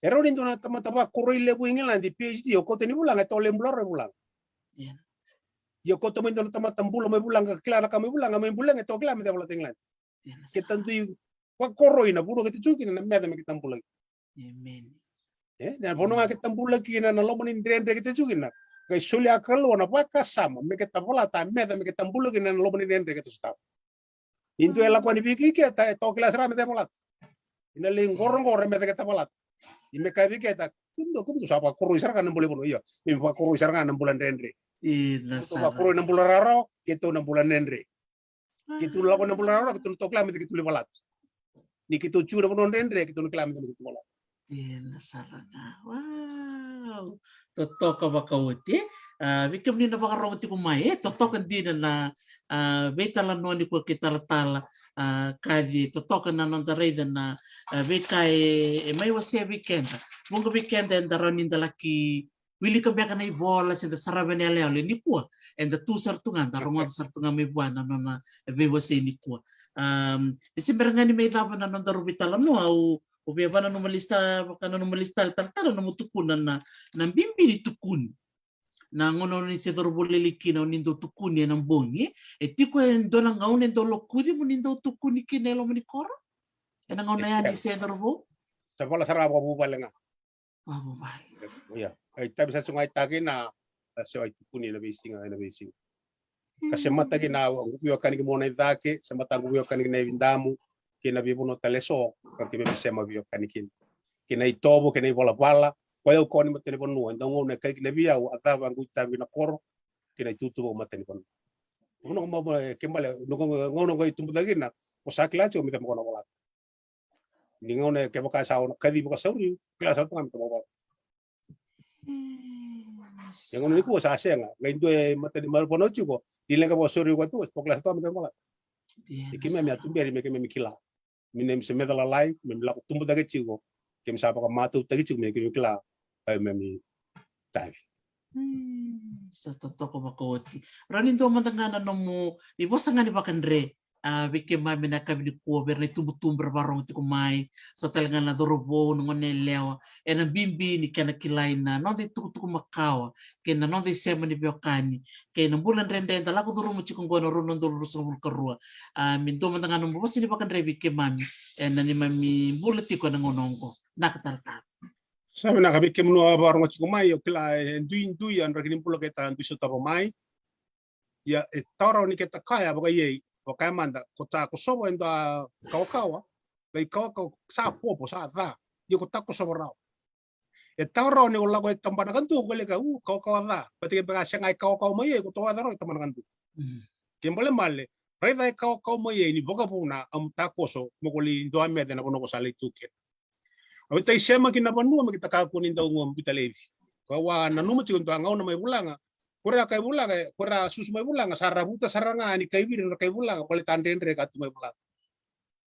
E rawa ni dua na tamata vakoroi levu i Igiladi, PhD, o kauta ni Vulaga, e toka lai bula rawa i Vulaga. Ia. Ia o kauta mai dua na tamata bula mai Vulaga, kila na ka mai Vulaga, mai bula ga e toka kila me cava lata i Igiladi. Keta dui vakoroi na vanua keta tu kina na meca me keta bula kina. Emeni. E, na vanua ga keta bula kina, na loma ni dredre keta tu kina. Qai solia Kalou na vakasama me keta valata, meca me keta bula kina na loma ni dredre keta sotava. Ni dua e lako yani vei kei keta, e toka kila sara me cava e valata. Ina lai qoroqoro e meca keta valata. Ia me kaya vei keta, kemudou, kemudou sa vakoroi sara ga na bula i vanua, io. Me vakoroi sara ga na bula dredre. Ina sara. Keitou vakoroi na bula rawarawa, keitou na bula dredre. Keitou lako na bula rawarawa, keitou na toka kila me keitou lai valata. Ni keitou tu na vanua dredre, keitou na kila me keitou valata. Ina sara ga. Wow. Totoka vakaoti, e? A, vei kemuni na vakarogo tiko mai, e totoka dina na, a, veitalanoa nikua kei Talatala, a, Kaci, e totoka na noda raica na, a, veika e, e mai wasea vei keda. Vuqa vei keda eda rawa ni da laki wilika beka na ivola se da sarava na iyaloyalo. Nikua eda tu sara tu ga, da rogoca sara tu ga mai vua na nona veiwasei nikua. Am, e se bera ga ni mai cava na noda rau veitalanoa, au, au via vakananuma lesu ta, vakananuma lesu tale, Talatala, na nomu tukuna na, na bibi ni tukuni. Na gauna o ni se cauravou lailai kina, o ni dau tukuni ena bogi, e tiko e dua na gauna e dau lokuci mo ni dau tukuni kina e loma ni koro? Ena gauna ya ni se cauravou? Sa vala sara vakavuvale ga. Vakavuvale. Ia, e itavi sa tu ga i taki na, na se wai tukuni ena veisiga, ena veisiga. Ka semata kina na quvio kani ki mona i cake, semata quvio kani ki na ividamu, kei na veivanua tale eso, ka keimami sema vio kani kina. Kei na itovo, kei na ivalavala, ko yau koni matani vanua, e dau gauna e kai kina vei au, a cava qu itavi na koro, kei na itutu vakamatani vanua. Vanua ma, ma, ke bale, gauna qo i tubu cake kina, ko sa kila tiko me cava ko na volata. Ni gauna kevaka sa ono kaci vakasauri, kila sa toka me tavavau. Ia gauna nikua sa sega, qai dua e matani marau vanua tiko, ni leqa vakasauri koya tu, sa toka kila sa toka me tavavau. Ia keimami a tuberi me keimami kila. Me neimami se meca lalai, me mi lako tubu cake tiko, keimami sa vakamatautaki tiko, me keimami kila, ai me mi tavi. Sa totoka vakaoti. Rawa ni dua mada ga na nomu, ni vosa ga ni vakadre, a, vei keimami na yakavi nikua, vei ira na itubutubu era vakarogo tiko mai, so tale ga na cauravou, na gone yalewa, ena bibi ni kena kilai na noda itukutuku makawa, kei na noda isema ni veiwekani, kei na bula dredre eda lako curuma tiko qo ena rua na udolu ruasagavulu ka rua. A, me dua mada ga na nomu vosa ni vakadre vei keimami, ena neimami bula tiko ena gauna oqo. Vinaka Talatala. Sa vinaka vei kemuni na vakarogo tiko mai, au kila e duidui a draki ni bula keta dui sotava mai. Ia e tawa rawa ni keta kaya vakaiyei, vakaya mada, ko ta kosova e dua kawakawa, qai kawakawa sa popo, sa ca, ia ko ta kosova rawa. E tawa rawa ni ko lako e tabana kadua ko lai kaya, u, kawakawa ca, baleta ke beka sega e kawakawa mai iyei, ko toka rawa e tabana kadua. Ke bale male, raica e kawakawa mai iyei ni vakavuna, au ta koso, mo ko lai dua meca na vanua ko sa lai tu kina. Au ta isema ki na vanua me keta kakua ni dau gua bita laivi. Ko au a nanuma tiko dua gauna mai Vulaga. Ko ira kai Vulaga, ko ira susu mai Vulaga, sa ravuta sara ga ni kai viri na kai Vulaga, baleta dredre ka tu mai Vulaga.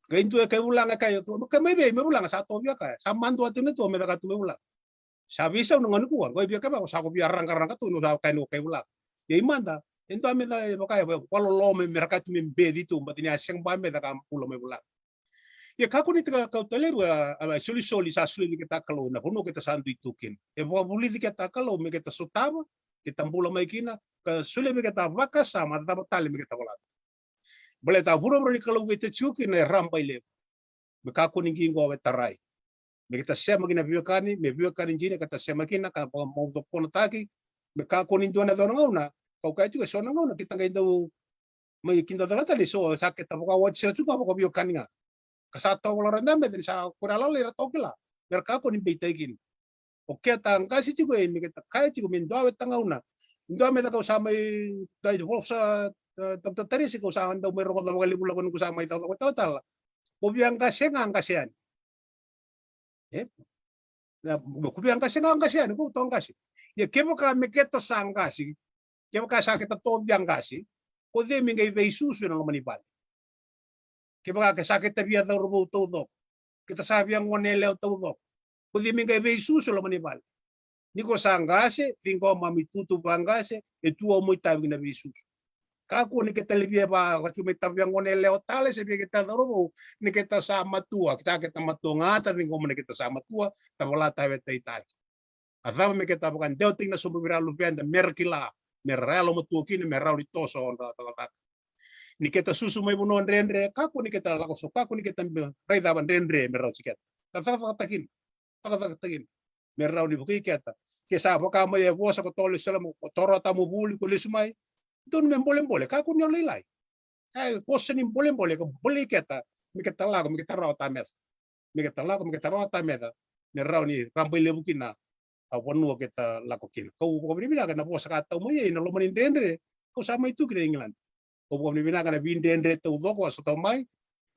Qai dua e kai Vulaga, kai, kai mai vei, mai Vulaga, sa tovia kaya, sa madua tiko na tu, me caka tu mai Vulaga. Sa veisau na gauna nikua, qai via kai vaka, sa ko via raqaraqa tu, no sa kai no kai Vulaga. Ia i mada, e dua me da, e vaka, e vakaloloma, me raka tu me beci tu, baleta ni a sega ba me caka bula mai Vulaga. Ia kakua ni ta kau talei rua, a, a, solisoli sa solia vei keta Kalou, na vanua keta sa dui tu kina. E vakavulici keta Kalou, me keta sotava, keta bula mai kina, ka solia vei keta vakasama, cava tale me keta volata. Baleta vuravura ni Kalou keta tiko kina e rabailevu. Me kakua ni qiqo e tarai. Me keta sema kina veiwekani, me veiwekani dina keta sema kina, ka vakamaucokonataki. Me kakua ni dua na cona gauna, kau kaya tiko e so na gauna, keta qai dau mai kidacala tale so, sa keta vakawati sara tiko ga vakaveiwekani ga. Ka sa tovolea ra da meca ni sa kura lalai ra tokila. Me ra kakua ni beitaki kina. O keta qase tiko e, me keta kaya tiko me dua weta gauna. Dua meca kau sa mai, dua i vosa, e, Doctor Tarisi kau sa dau mai rogoca vakalevu lako ni kau sa mai cakacaka vakaitalatala. Ko via qase ga qase yani. E? Na, ko via qase ga qase yani, ko to qase. Ia kevaka me keta sa qase, kevaka sa keta to via qase, ko cei me qai veisusu ena loma ni vale? Kevaka ke sa keta via cauravou taucoko, keta sa via gone yalewa taucoko, ko cei me qai veisusu e loma ni vale? Ni ko sa qase, ciqoma mo itutu vaqase, e tu au mo itavi ki na veisusu. Kakua ni keta levia va, laki mai tavia gone yalewa tale, se via keta cauravou, ni keta sa matua, keta keta matua gata, ciqoma ni keta sa matua, tavala tave taitaki. A cava me keta vakadewataki na sobu vei ira luveda, me ra kila, me ra yalomatua kina, me rawa ni toso o dra cakacaka. Ni keta susu mai vanua dredre, kakua ni keta lako so, kakua ni keta me, raicava dredre, me rawa ti keta. Ka cakacakataki kina. Cakacakataki kina. Me rawa ni vukei keta. Ke sa vaka mai e vosa ko tolo i salamo, ko toro tamu vuli, ko lesu mai. Donu me bolebole, kakua ni o lailai. E vosa ni bolebole, ka bolei keta, me keta lako, me keta rawa ta meca. Me keta lako, me keta rawa ta meca. Me rawa ni rabailevu kina a vanua keta lako kina. Kau vakavinavinaka na vosa ka tau mai ena loma ni dredre, kau sa mai tu kina England. Kau vakavinavinaka na vidredre taucoko a sotava mai.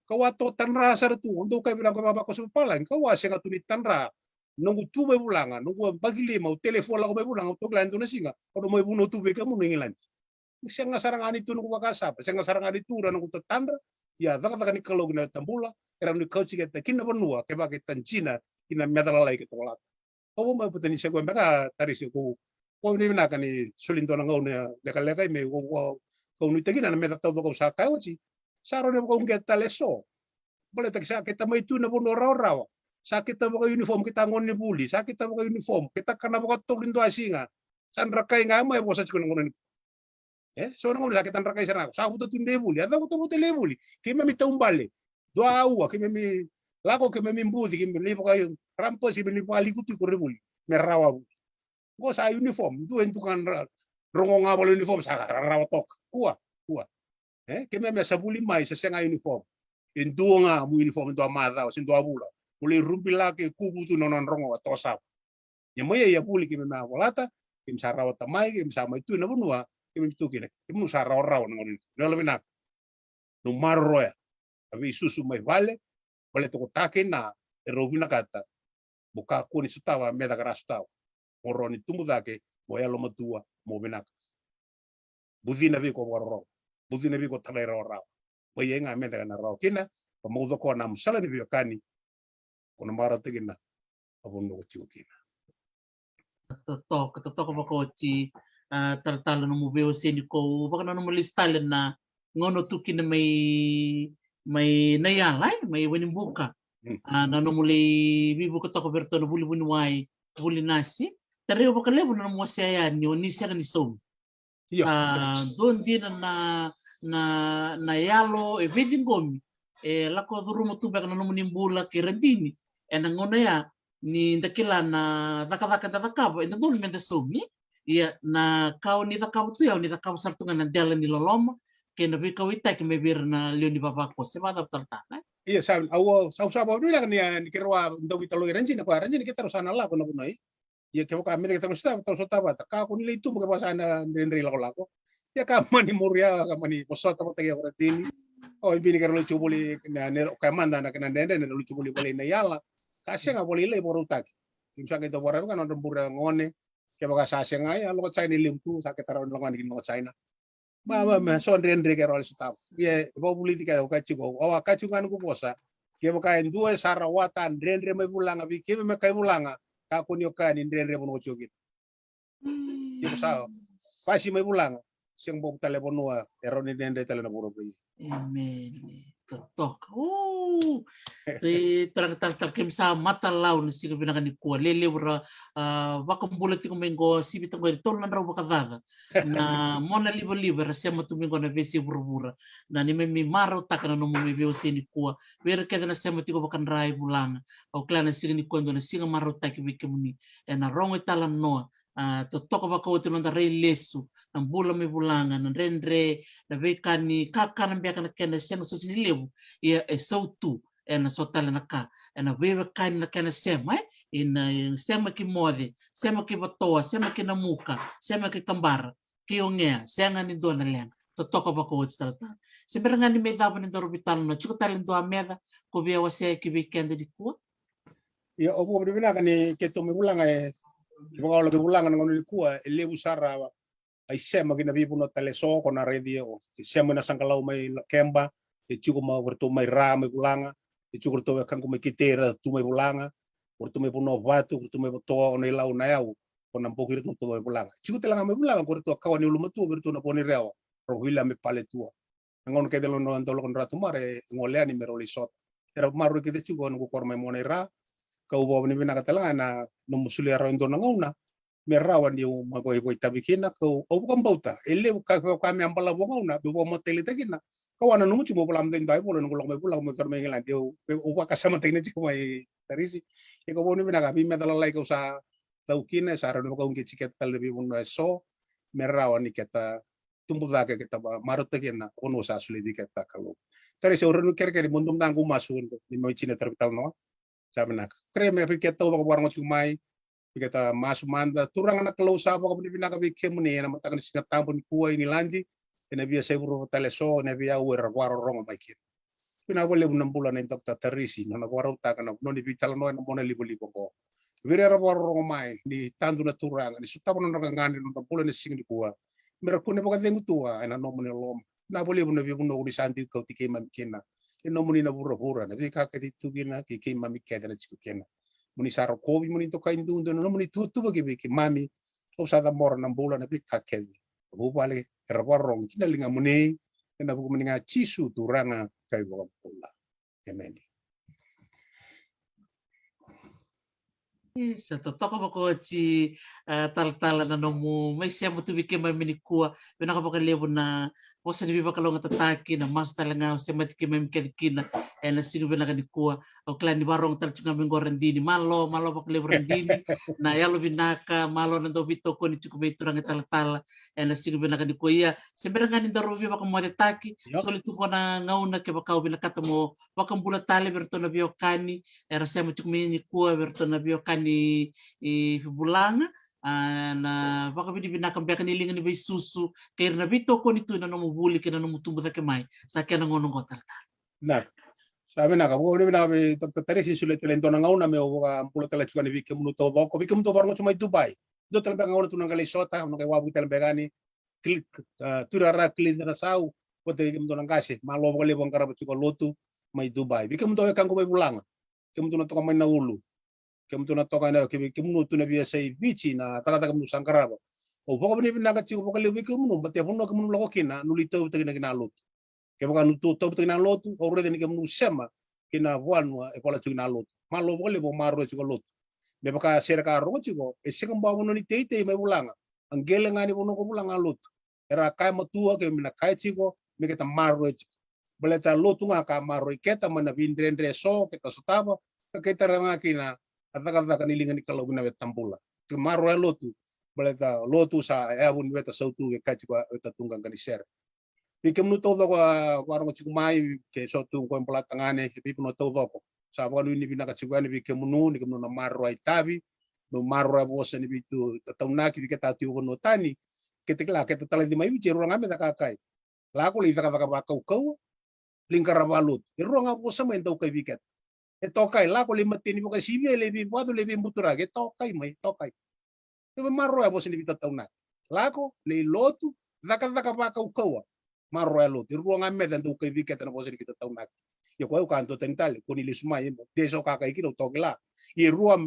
Kau a to tadra sara tu, au dau kai vinaka vaka ko sa papalagi, kau a sega tu ni tadra. noqu tu mai Vulaga, noqu yabaki lima au telefoni lako mai Vulaga, au toki la e dua na siga au na mai vunau tu vei kemuni e Igiladi. Sega sara ga ni tu noqu vakasama, sega sara ga ni tu na noqu tatadra. Ia cakacaka ni Kalou ki na tabula, e rawa ni kauti keda ki na vanua kevaka keda jina ki na meca lalai keda colata. Au vou mai vata ni se koya beka, Tarisi, ko, ko ni vinaka ni soli dua na gauna lekaleka i me ko, ko, kau nuitaki na meca taucoko au sa kaya oti. Sa rawa ni vakauqeta tale eso. Baleta ke sa keda mai tu na vanua rawarawa, sa keda vakauniform, keda gone ni vuli sa keda vakauniform, keda kana vakatolu ni dua siga. Sa drakai ga mai vosa tiko na gauna ni E, so na gauna sa keda drakai sara ga, sa vuta tu na ivuli, a cava vuta, vuta na ivuli. Keimami taubale, dua aua, keimami lako, keimami buci, keimami lai vaka rampas, keimami vakaliku tu ko ivuli me rawa vuli. Qo sa uniform, dua e duka na rogo ga vale uniform sa rawa toka. Kua, kua. E, keimami sa vuli mai sa sega uniform. E dua ga mo uniform, dua macawa se dua vula mo lai rubilaka e kuvu tu na nona rogo a tosa. Ia mai ia, ia vuli keimami a volata, keimami sa rawata mai, keimami sa mai tu ena vanua keimami tu kina, keimami sa rawarawa na gauna ni, na yalo vinaka. Noqu maroroya a veisusu mai vale, baleta ko ta kei na, e rau vinakata mo kakua ni sotava me caka ra sotava. Mo rawa ni tubu cake, mo yalomatua, mo vinaka. Bucina vei iko vakarorogo, bucina vei iko talairawarawa. Mai ia ga me da na rawa kina, ka mauca koya na musala ni veiwekani, ko na marautaka kina a vanua ko tiko kina. Totoka, totoka vakaoti, a, talatala, nomu veiwasei ni ko vakananuma lesu tale na gauna tu kina mai, mai Naiala, e, mai Wainibuka. Mm. A, na nomu lai veivuke toka vei iratou na vuli vuniwai, vuli nasi. Tarai au vakalevu na nomu wasea yani o ni sega ni saumi. Io. Sa dua dina na, na, na yalo e veiciqomi, e lako curuma tu beka na nomuni bula kei radini ena gauna ya, ni da kila na cakacaka eda cakava e dodonu me da saumi. Ia na ka o ni cakava tu ya, o ni cakava sara tu ga na dela ni loloma kei na veikauwaitaki mai vei ira na lewe ni vava ko se vakacava, talatala, e? Ia sa, au, au sa, au sa vakavinaka ni, a, ni keirau a dau veitalanoa kei Rajina, ko a Rajina, keirau sa na lako na vanua, e. Ia kevaka me da, keirau sa, keirau sotava vata, kakua ni lai tubu kevaka sa na dredre ilakolako. Ia ka mani muria, ka mani vosota vata kei au, Radini. O, e bini keirau lai tu voli na, ne, o kaya mada na kena dredre, na lai tu voli, voli Naiala. Ka sega, voli lai vakarautaki. Keimami sa qai dau vakaraica ga na nodra bure gone. Kevaka sa sega, ia lako China e levu tu, sa keda rawa ni lako yani ki na lako China. Ma, ma, ma, so dredre keirau lai sotava. Ia, e vakavulici keda, au kaya tiko, au a kaya tiko ga noqu vosa. Kevaka e dua e sa rawata dredre mai Vulaga vei keimami kai Vulaga, kakua ni o kaya ni dredre vanua ko tiko kina. Tiko sa pasi mai Vulaga, sega bau tale vanua e rawa ni dredre tale na vanua vei. Emeni. Totoka. O, turaga talatala, keimami sa matalau na siga vinaka nikua. Lelevu ra, a, vakabula tiko mai qo, sivita qo e tolu na drau vakacaca na mona livaliva era sema tu mai qo na veiyasai vuravura. Na neimami marautaka na nomuni veiwasei nikua vei ira kece na sema tiko vakadra i Vulaga. Au kila na siga nikua e dua na siga marautaki vei kemuni. Ena rogo italanoa, a, totoka vakaoti na noda rai lesu, na bula mai Vulaga, na dredre, na veika ni kakana beka na kena sega soti ni levu, ia e sautu ena so tale na ka, ena veiwekani na kena sema, e, ina, e, sema ki Moce, sema ki Vatoa, sema ki Namuka, sema ki Kabara, ki Ogea, sega ni dua na leqa. Totoka vakaoti, talatala. Se bera ga ni mai cava ni daru veitalanoa, tiko tale dua meca ko via wasea ki vei keda nikua? Ia, au vakavinavinaka ni keitou mai Vulaga, e, kevaka o lako i Vulaga na gauna nikua, e levu sara a isema ki na veivanua tale eso, ko na raici, o, isema ina Saqalau mai Lakeba, e tiko mai o ratou mai Ra mai Vulaga, e tiko o ratou wekaqu mai Kiteira tu mai Vulaga, o ratou mai Vanuavatu, o ratou mai Vatoa, o Nailau, Nayau, ko na boki iratou tu mai Vulaga. E tiko tale ga mai Vulaga ko ratou a kawa ni ulumatua, ko ratou na Vaunirewa, rau wila mai Paletua. Na gauna kece e dau lako na Ratu Mara e gole yani me rau lai sota. Era maroroi kece tiko na noqu koro mai Mona i Ra. Kau vakavinavinaka tale ga na nomu solia rawa e dua na gauna me rawa niu mai vakaitavi kina. Kau, au vakabauta e levu ka, ka me a balavu gauna meu vakamatailaitaka kina. Kau a nanuma tiko meu vola mada e dua e vola noqu lako mai Vulaga, meu tara mai Igiladi, au, au vakasamataka kina tiko mai Tarisi. Ia kau vakavinavinaka, veimeca lalai kau sa tau kina, sa rawa ni vakauqeti keda tale na veivanua eso me rawa ni keda tubu cake, keda marautaka kina na vanua sa solia vei keda na Kalou. Tarisi, au rawa ni kerekere mo dua mada qo masu ni mai jina tara veitalanoa. Sa vinaka. Kerea me vei keda taucoko vakarorogo tiko mai, vei keda masu mada. Turaga na Kalou, sa vakavinavinaka vei kemuni ena mataka ni Siga Tabu nikua i Igiladi, ena veiyasai vuravura tale eso, ena veiauwa era vakarorogo mai kina. Vinaka vakalevu na bula nei Dokta Tarisi, na nona vakarautaka na vanua ni veitalanoa ena mona livaliva oqo. Vei ira era vakarorogo mai, ni tadu na Turaga, ni sotava na nodra gagadre, na nodra bula ena siga nikua. Me ra kune vakacegu tu ena nomuni loloma. Vinaka vakalevu na veivanua ko ni sa dui kauti keimami kina. E nomuni na vuravura, na veika kece tu kina, kei keimami kece na tiko kina. Mo ni sa rokovi, mo ni dokai duadua na nomuni tuvatuva ki vei keimami. Au sa cabora na bula, na veika kece. Vuvale, era vakarorogo ki na ligamuni, ena vukumuni ga Jisu Turaga ka iVakabula. Emeni. Isa, totoka vakaoti, a, talatala na nomu mai sema tu vei keimami nikua. Vinaka vakalevu na vosa ni veivakalougatataki, na masu tale ga o semati keimami kece kina ena siga vinaka nikua. Au kila ni vakarorogo tale tiko ga mai qo Radini. Malo, malo vakalevu Radini. Na yalo vinaka, malo na dau veitokoni tiko mai turaga talatala ena siga vinaka nikua. Ia, se bera ga ni daru veivakamocetaki, soli tu qo na gauna kevaka o vinakata mo vakabula tale vei iratou na veiwekani era sema tiko mai nikua, vei iratou na veiwekani i Vulaga, a, na vakavinavinaka beka ni liga ni veisusu kei ira na veitokoni tu ena nomu vuli kei na nomu tubu cake mai. Sa kena gauna qo talatala. Vinaka. Sa vinaka, vakavinavinaka vei Doctor Tarisi ni solia tale e dua na gauna meu vakabula tale tiko yani vei kemunu taucoko, vei kemunu taucoko vakarorogo tiko mai Dubai. Dua tale beka gauna tu na qai lai sota, na qai wavu tale beka yani. Kil-, a, Tuirara Kilici Nasau, vata kei kemudou na qase, malo vakalevu a qarava tiko a lotu mai Dubai. Vei kemudou wekaqu mai Vulaga, kemudou na toka mai na ulu, kemudou na toka ena, ke-, kemudou tu na veiyasai Viti, na cakacaka kemudou sa qarava. Au vakavinavinaka tiko vakalevu vei kemudou, baleta e vanua kemudou lako kina, nodou lai tautauvata kina na lotu. Kevaka nodou tautauvata kina na lotu, au raica ni kemudou sema kina vanua e vola tiko na lotu. Malo vakalevu, maroroi tiko a lotu. Me vaka sere ka rogo tiko, e sega bau vanua ni teitei mai Vulaga. A qele ga ni vanua ko Vulaga a lotu. Era kaya matua, ke me na kaya tiko, me keta maroroi tiko. Baleta a lotu ga ka maroroi keta mai na veidredre eso keta sotava, ka keta ra ga kina a cakacaka ni liga ni Kalou kina veta bula. Ke maroroi a lotu, baleta lotu sa yavu ni veta sautu, ke kaya tiko a veta tuqaqa ni sere. Vei kemunu taucoko a vakarorogo tiko mai, ke so tu qo e Bolatagane, e veivanua taucoko. Sa vakanuinui vinaka tiko yani vei kemunu, ni kemunu na maroroya itavi, na maroroya vosa ni veitataunaki, vei keda tu e vanua tani, keda kila, keda talaci mai Viti, e rua ga meca ka kai. Lako lai cakacaka vakaukauwa, lai qarava lotu. E rua ga vosa mai e dau kai vei keda. E tokai, lako lai mateni vakasivia, lai veivacu, lai veibuturaki. E tokai mai, e tokai. Io, maroroya vosa ni veitataunaki. Lako, lai lotu, cakacaka vakaukauwa. Maroroya lotu. E rua ga meca e dau kai vei keda na vosa ni veitataunaki. Ia ko au ka dua tani tale, ko ni lesu mai, de so ka kai kina au toka kila. Ia e rua,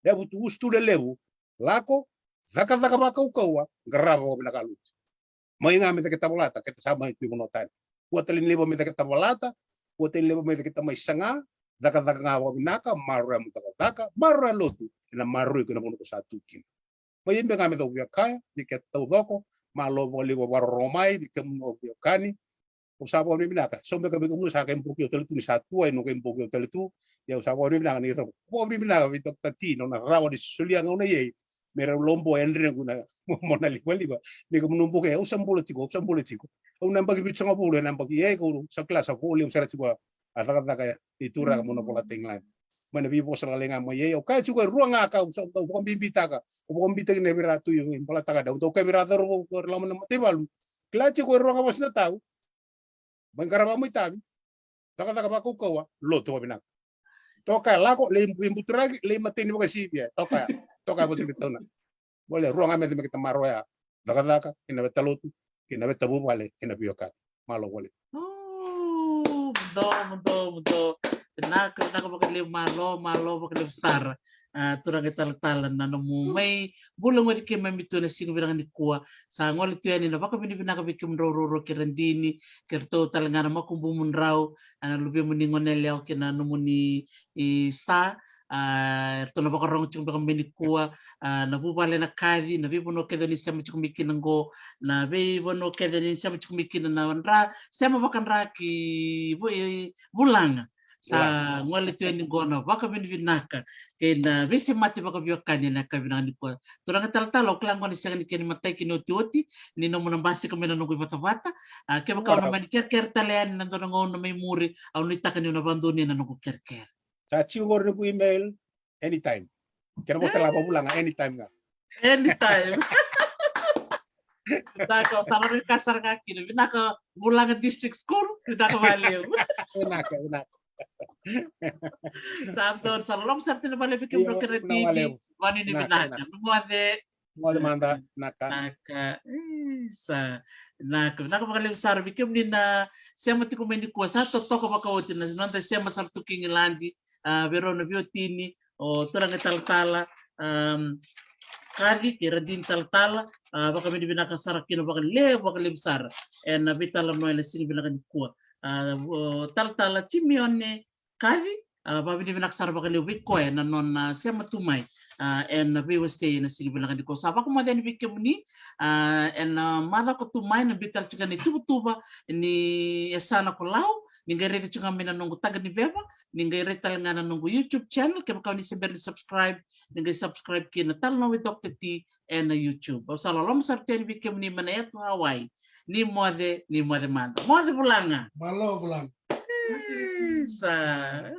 e vutu usutu lelevu. Lako, cakacaka vakaukauwa, qarava vakavinaka lotu. Mai ga me da keta volata, keta sa mai tu i vanua tani. Kua tale ni levu me da keta volata, kua tale ni levu me da keta mai saga, cakacaka ga vakavinaka, maroroya mo cakacaka, maroroya lotu, ena maroroi iko ena vanua ko sa tu kina. Mai beka ga me da via kaya, vei keda taucoko, malo vakalevu vakarorogo mai, vei kemunu veiwekani. Au sa vakavinavinaka, so beka vei kemunu sa qai boki au tale tu ni sa tu, au qai boki au tale tu, ia au sa vakavinavinaka ni rau. Vakavinavinaka vei Doctor T, nona rawa ni solia gauna i ei, me rau lobo e drequ na mo na livaliva. Me kemunu boke, au sa bula tiko, au sa bula tiko. Au na yabaki vitusagavulu, na yabaki e, au sa kila sa voleka sara tiko a cakacaka ni Turaga mo na volata i Igiladi. Mai na veivosa lailai ga mai e, au kaya tiko e rua ga ka, au sa, au vakabibitaka, au vakabibitaki na vei ira tu i Bolatagane, au dau kaya vei ira cauravou, ko ira loma na mataivalu. Kila tiko e rua ga vosa na tau. Mai qarava mo itavi. Cakacaka vakaukauwa, lotu vakavinaka. Toka ya, lako, lai veibuturaki, lai mateni vakasivia. Toka ya, toka ya, vosa ni veitataunaki. Vole, rua ga meca me keta maroroya. Cakacaka, kei na veta lotu, kei na veta vuvale, kei na veiwekani. Malo vole. O, muduo, muduo, muduo. Vinaka, vinaka vakalevu, malo, malo vakalevu sara. A, turaga talatala na nomu mai bula gori keimami tu ena siga vinaka nikua. Sa gole tu yani na vakavinavinaka vei kemudrau ruarua kei Radini, kei ratou tale ga na makubumudrau, a, na luvemuni goneyalewa kei na nomuni i sa, a, eratou na vakarogo tiko beka mai nikua, a, na vuvale na kaci, na veivanua kece ni sema tiko mai kina qo, na veivanua kece ni sema tiko mai kina na dra, sema vakadra ki vu-, i Vulaga. Sa gole tu yani qo na vakavinavinaka kei na veisemati vakaveiwekani ena yakavi vinaka nikua. Turaga talatala, au kila qo ni sega ni kena imatai kei na iotioti ni nomu na basika mai na noqu ivatavata. A, kevaka au na mani kerekere tale yani na dua na gauna mai muri, au nuitaka niu na vakadonuya na noqu kerekere. Sa tiko qori noqu email, anytime. Kena vosa tale ga vakavulaga, anytime ga. Anytime. Vinaka, au sa raica sara ga kina. Vinaka Vulaga District School, vinaka vakalevu. Vinaka, vinaka. Sa donu, sa loloma sara tiko na vale vei kemuni na broker Dini. Vani ni vinaka. Moce. Moce mada, naka. Naka. Isa. Naka, naka vakalevu sara vei kemuni na sema tiko mai nikua. Sa totoka vakaoti na noda sema sara tu ki Igiladi. A, vei rau na veiwatini, o turaga talatala, um, Kaci kei Radini talatala, a, vakavinavinaka sara kina vakalevu, vakalevu sara. Ena veitalanoa ena siga vinaka nikua. A, o talatala Jimione Kaci, a, vakavinavinaka sara vakalevu vei koya na nona sema tu mai. A, ena veiwasei ena siga vinaka nikua. Sa vakamoce yani vei kemuni, a, ena macawa tu mai na biu tale tiko na ituvatuva ni yasana ko Lau, ni qai raica tiko ga mai na noqu taqa ni veva, ni qai raica tale ga na noqu YouTube channel, kevaka ni se bera ni subscribe, ni qai subscribe kina Talanoa with Doctor T ena YouTube. Au sa loloma sara tu yani vei kemuni mai na yatu Hawaii. Ni moce, ni moce mada. Moce Vulaga. Malo Vulaga. Isa.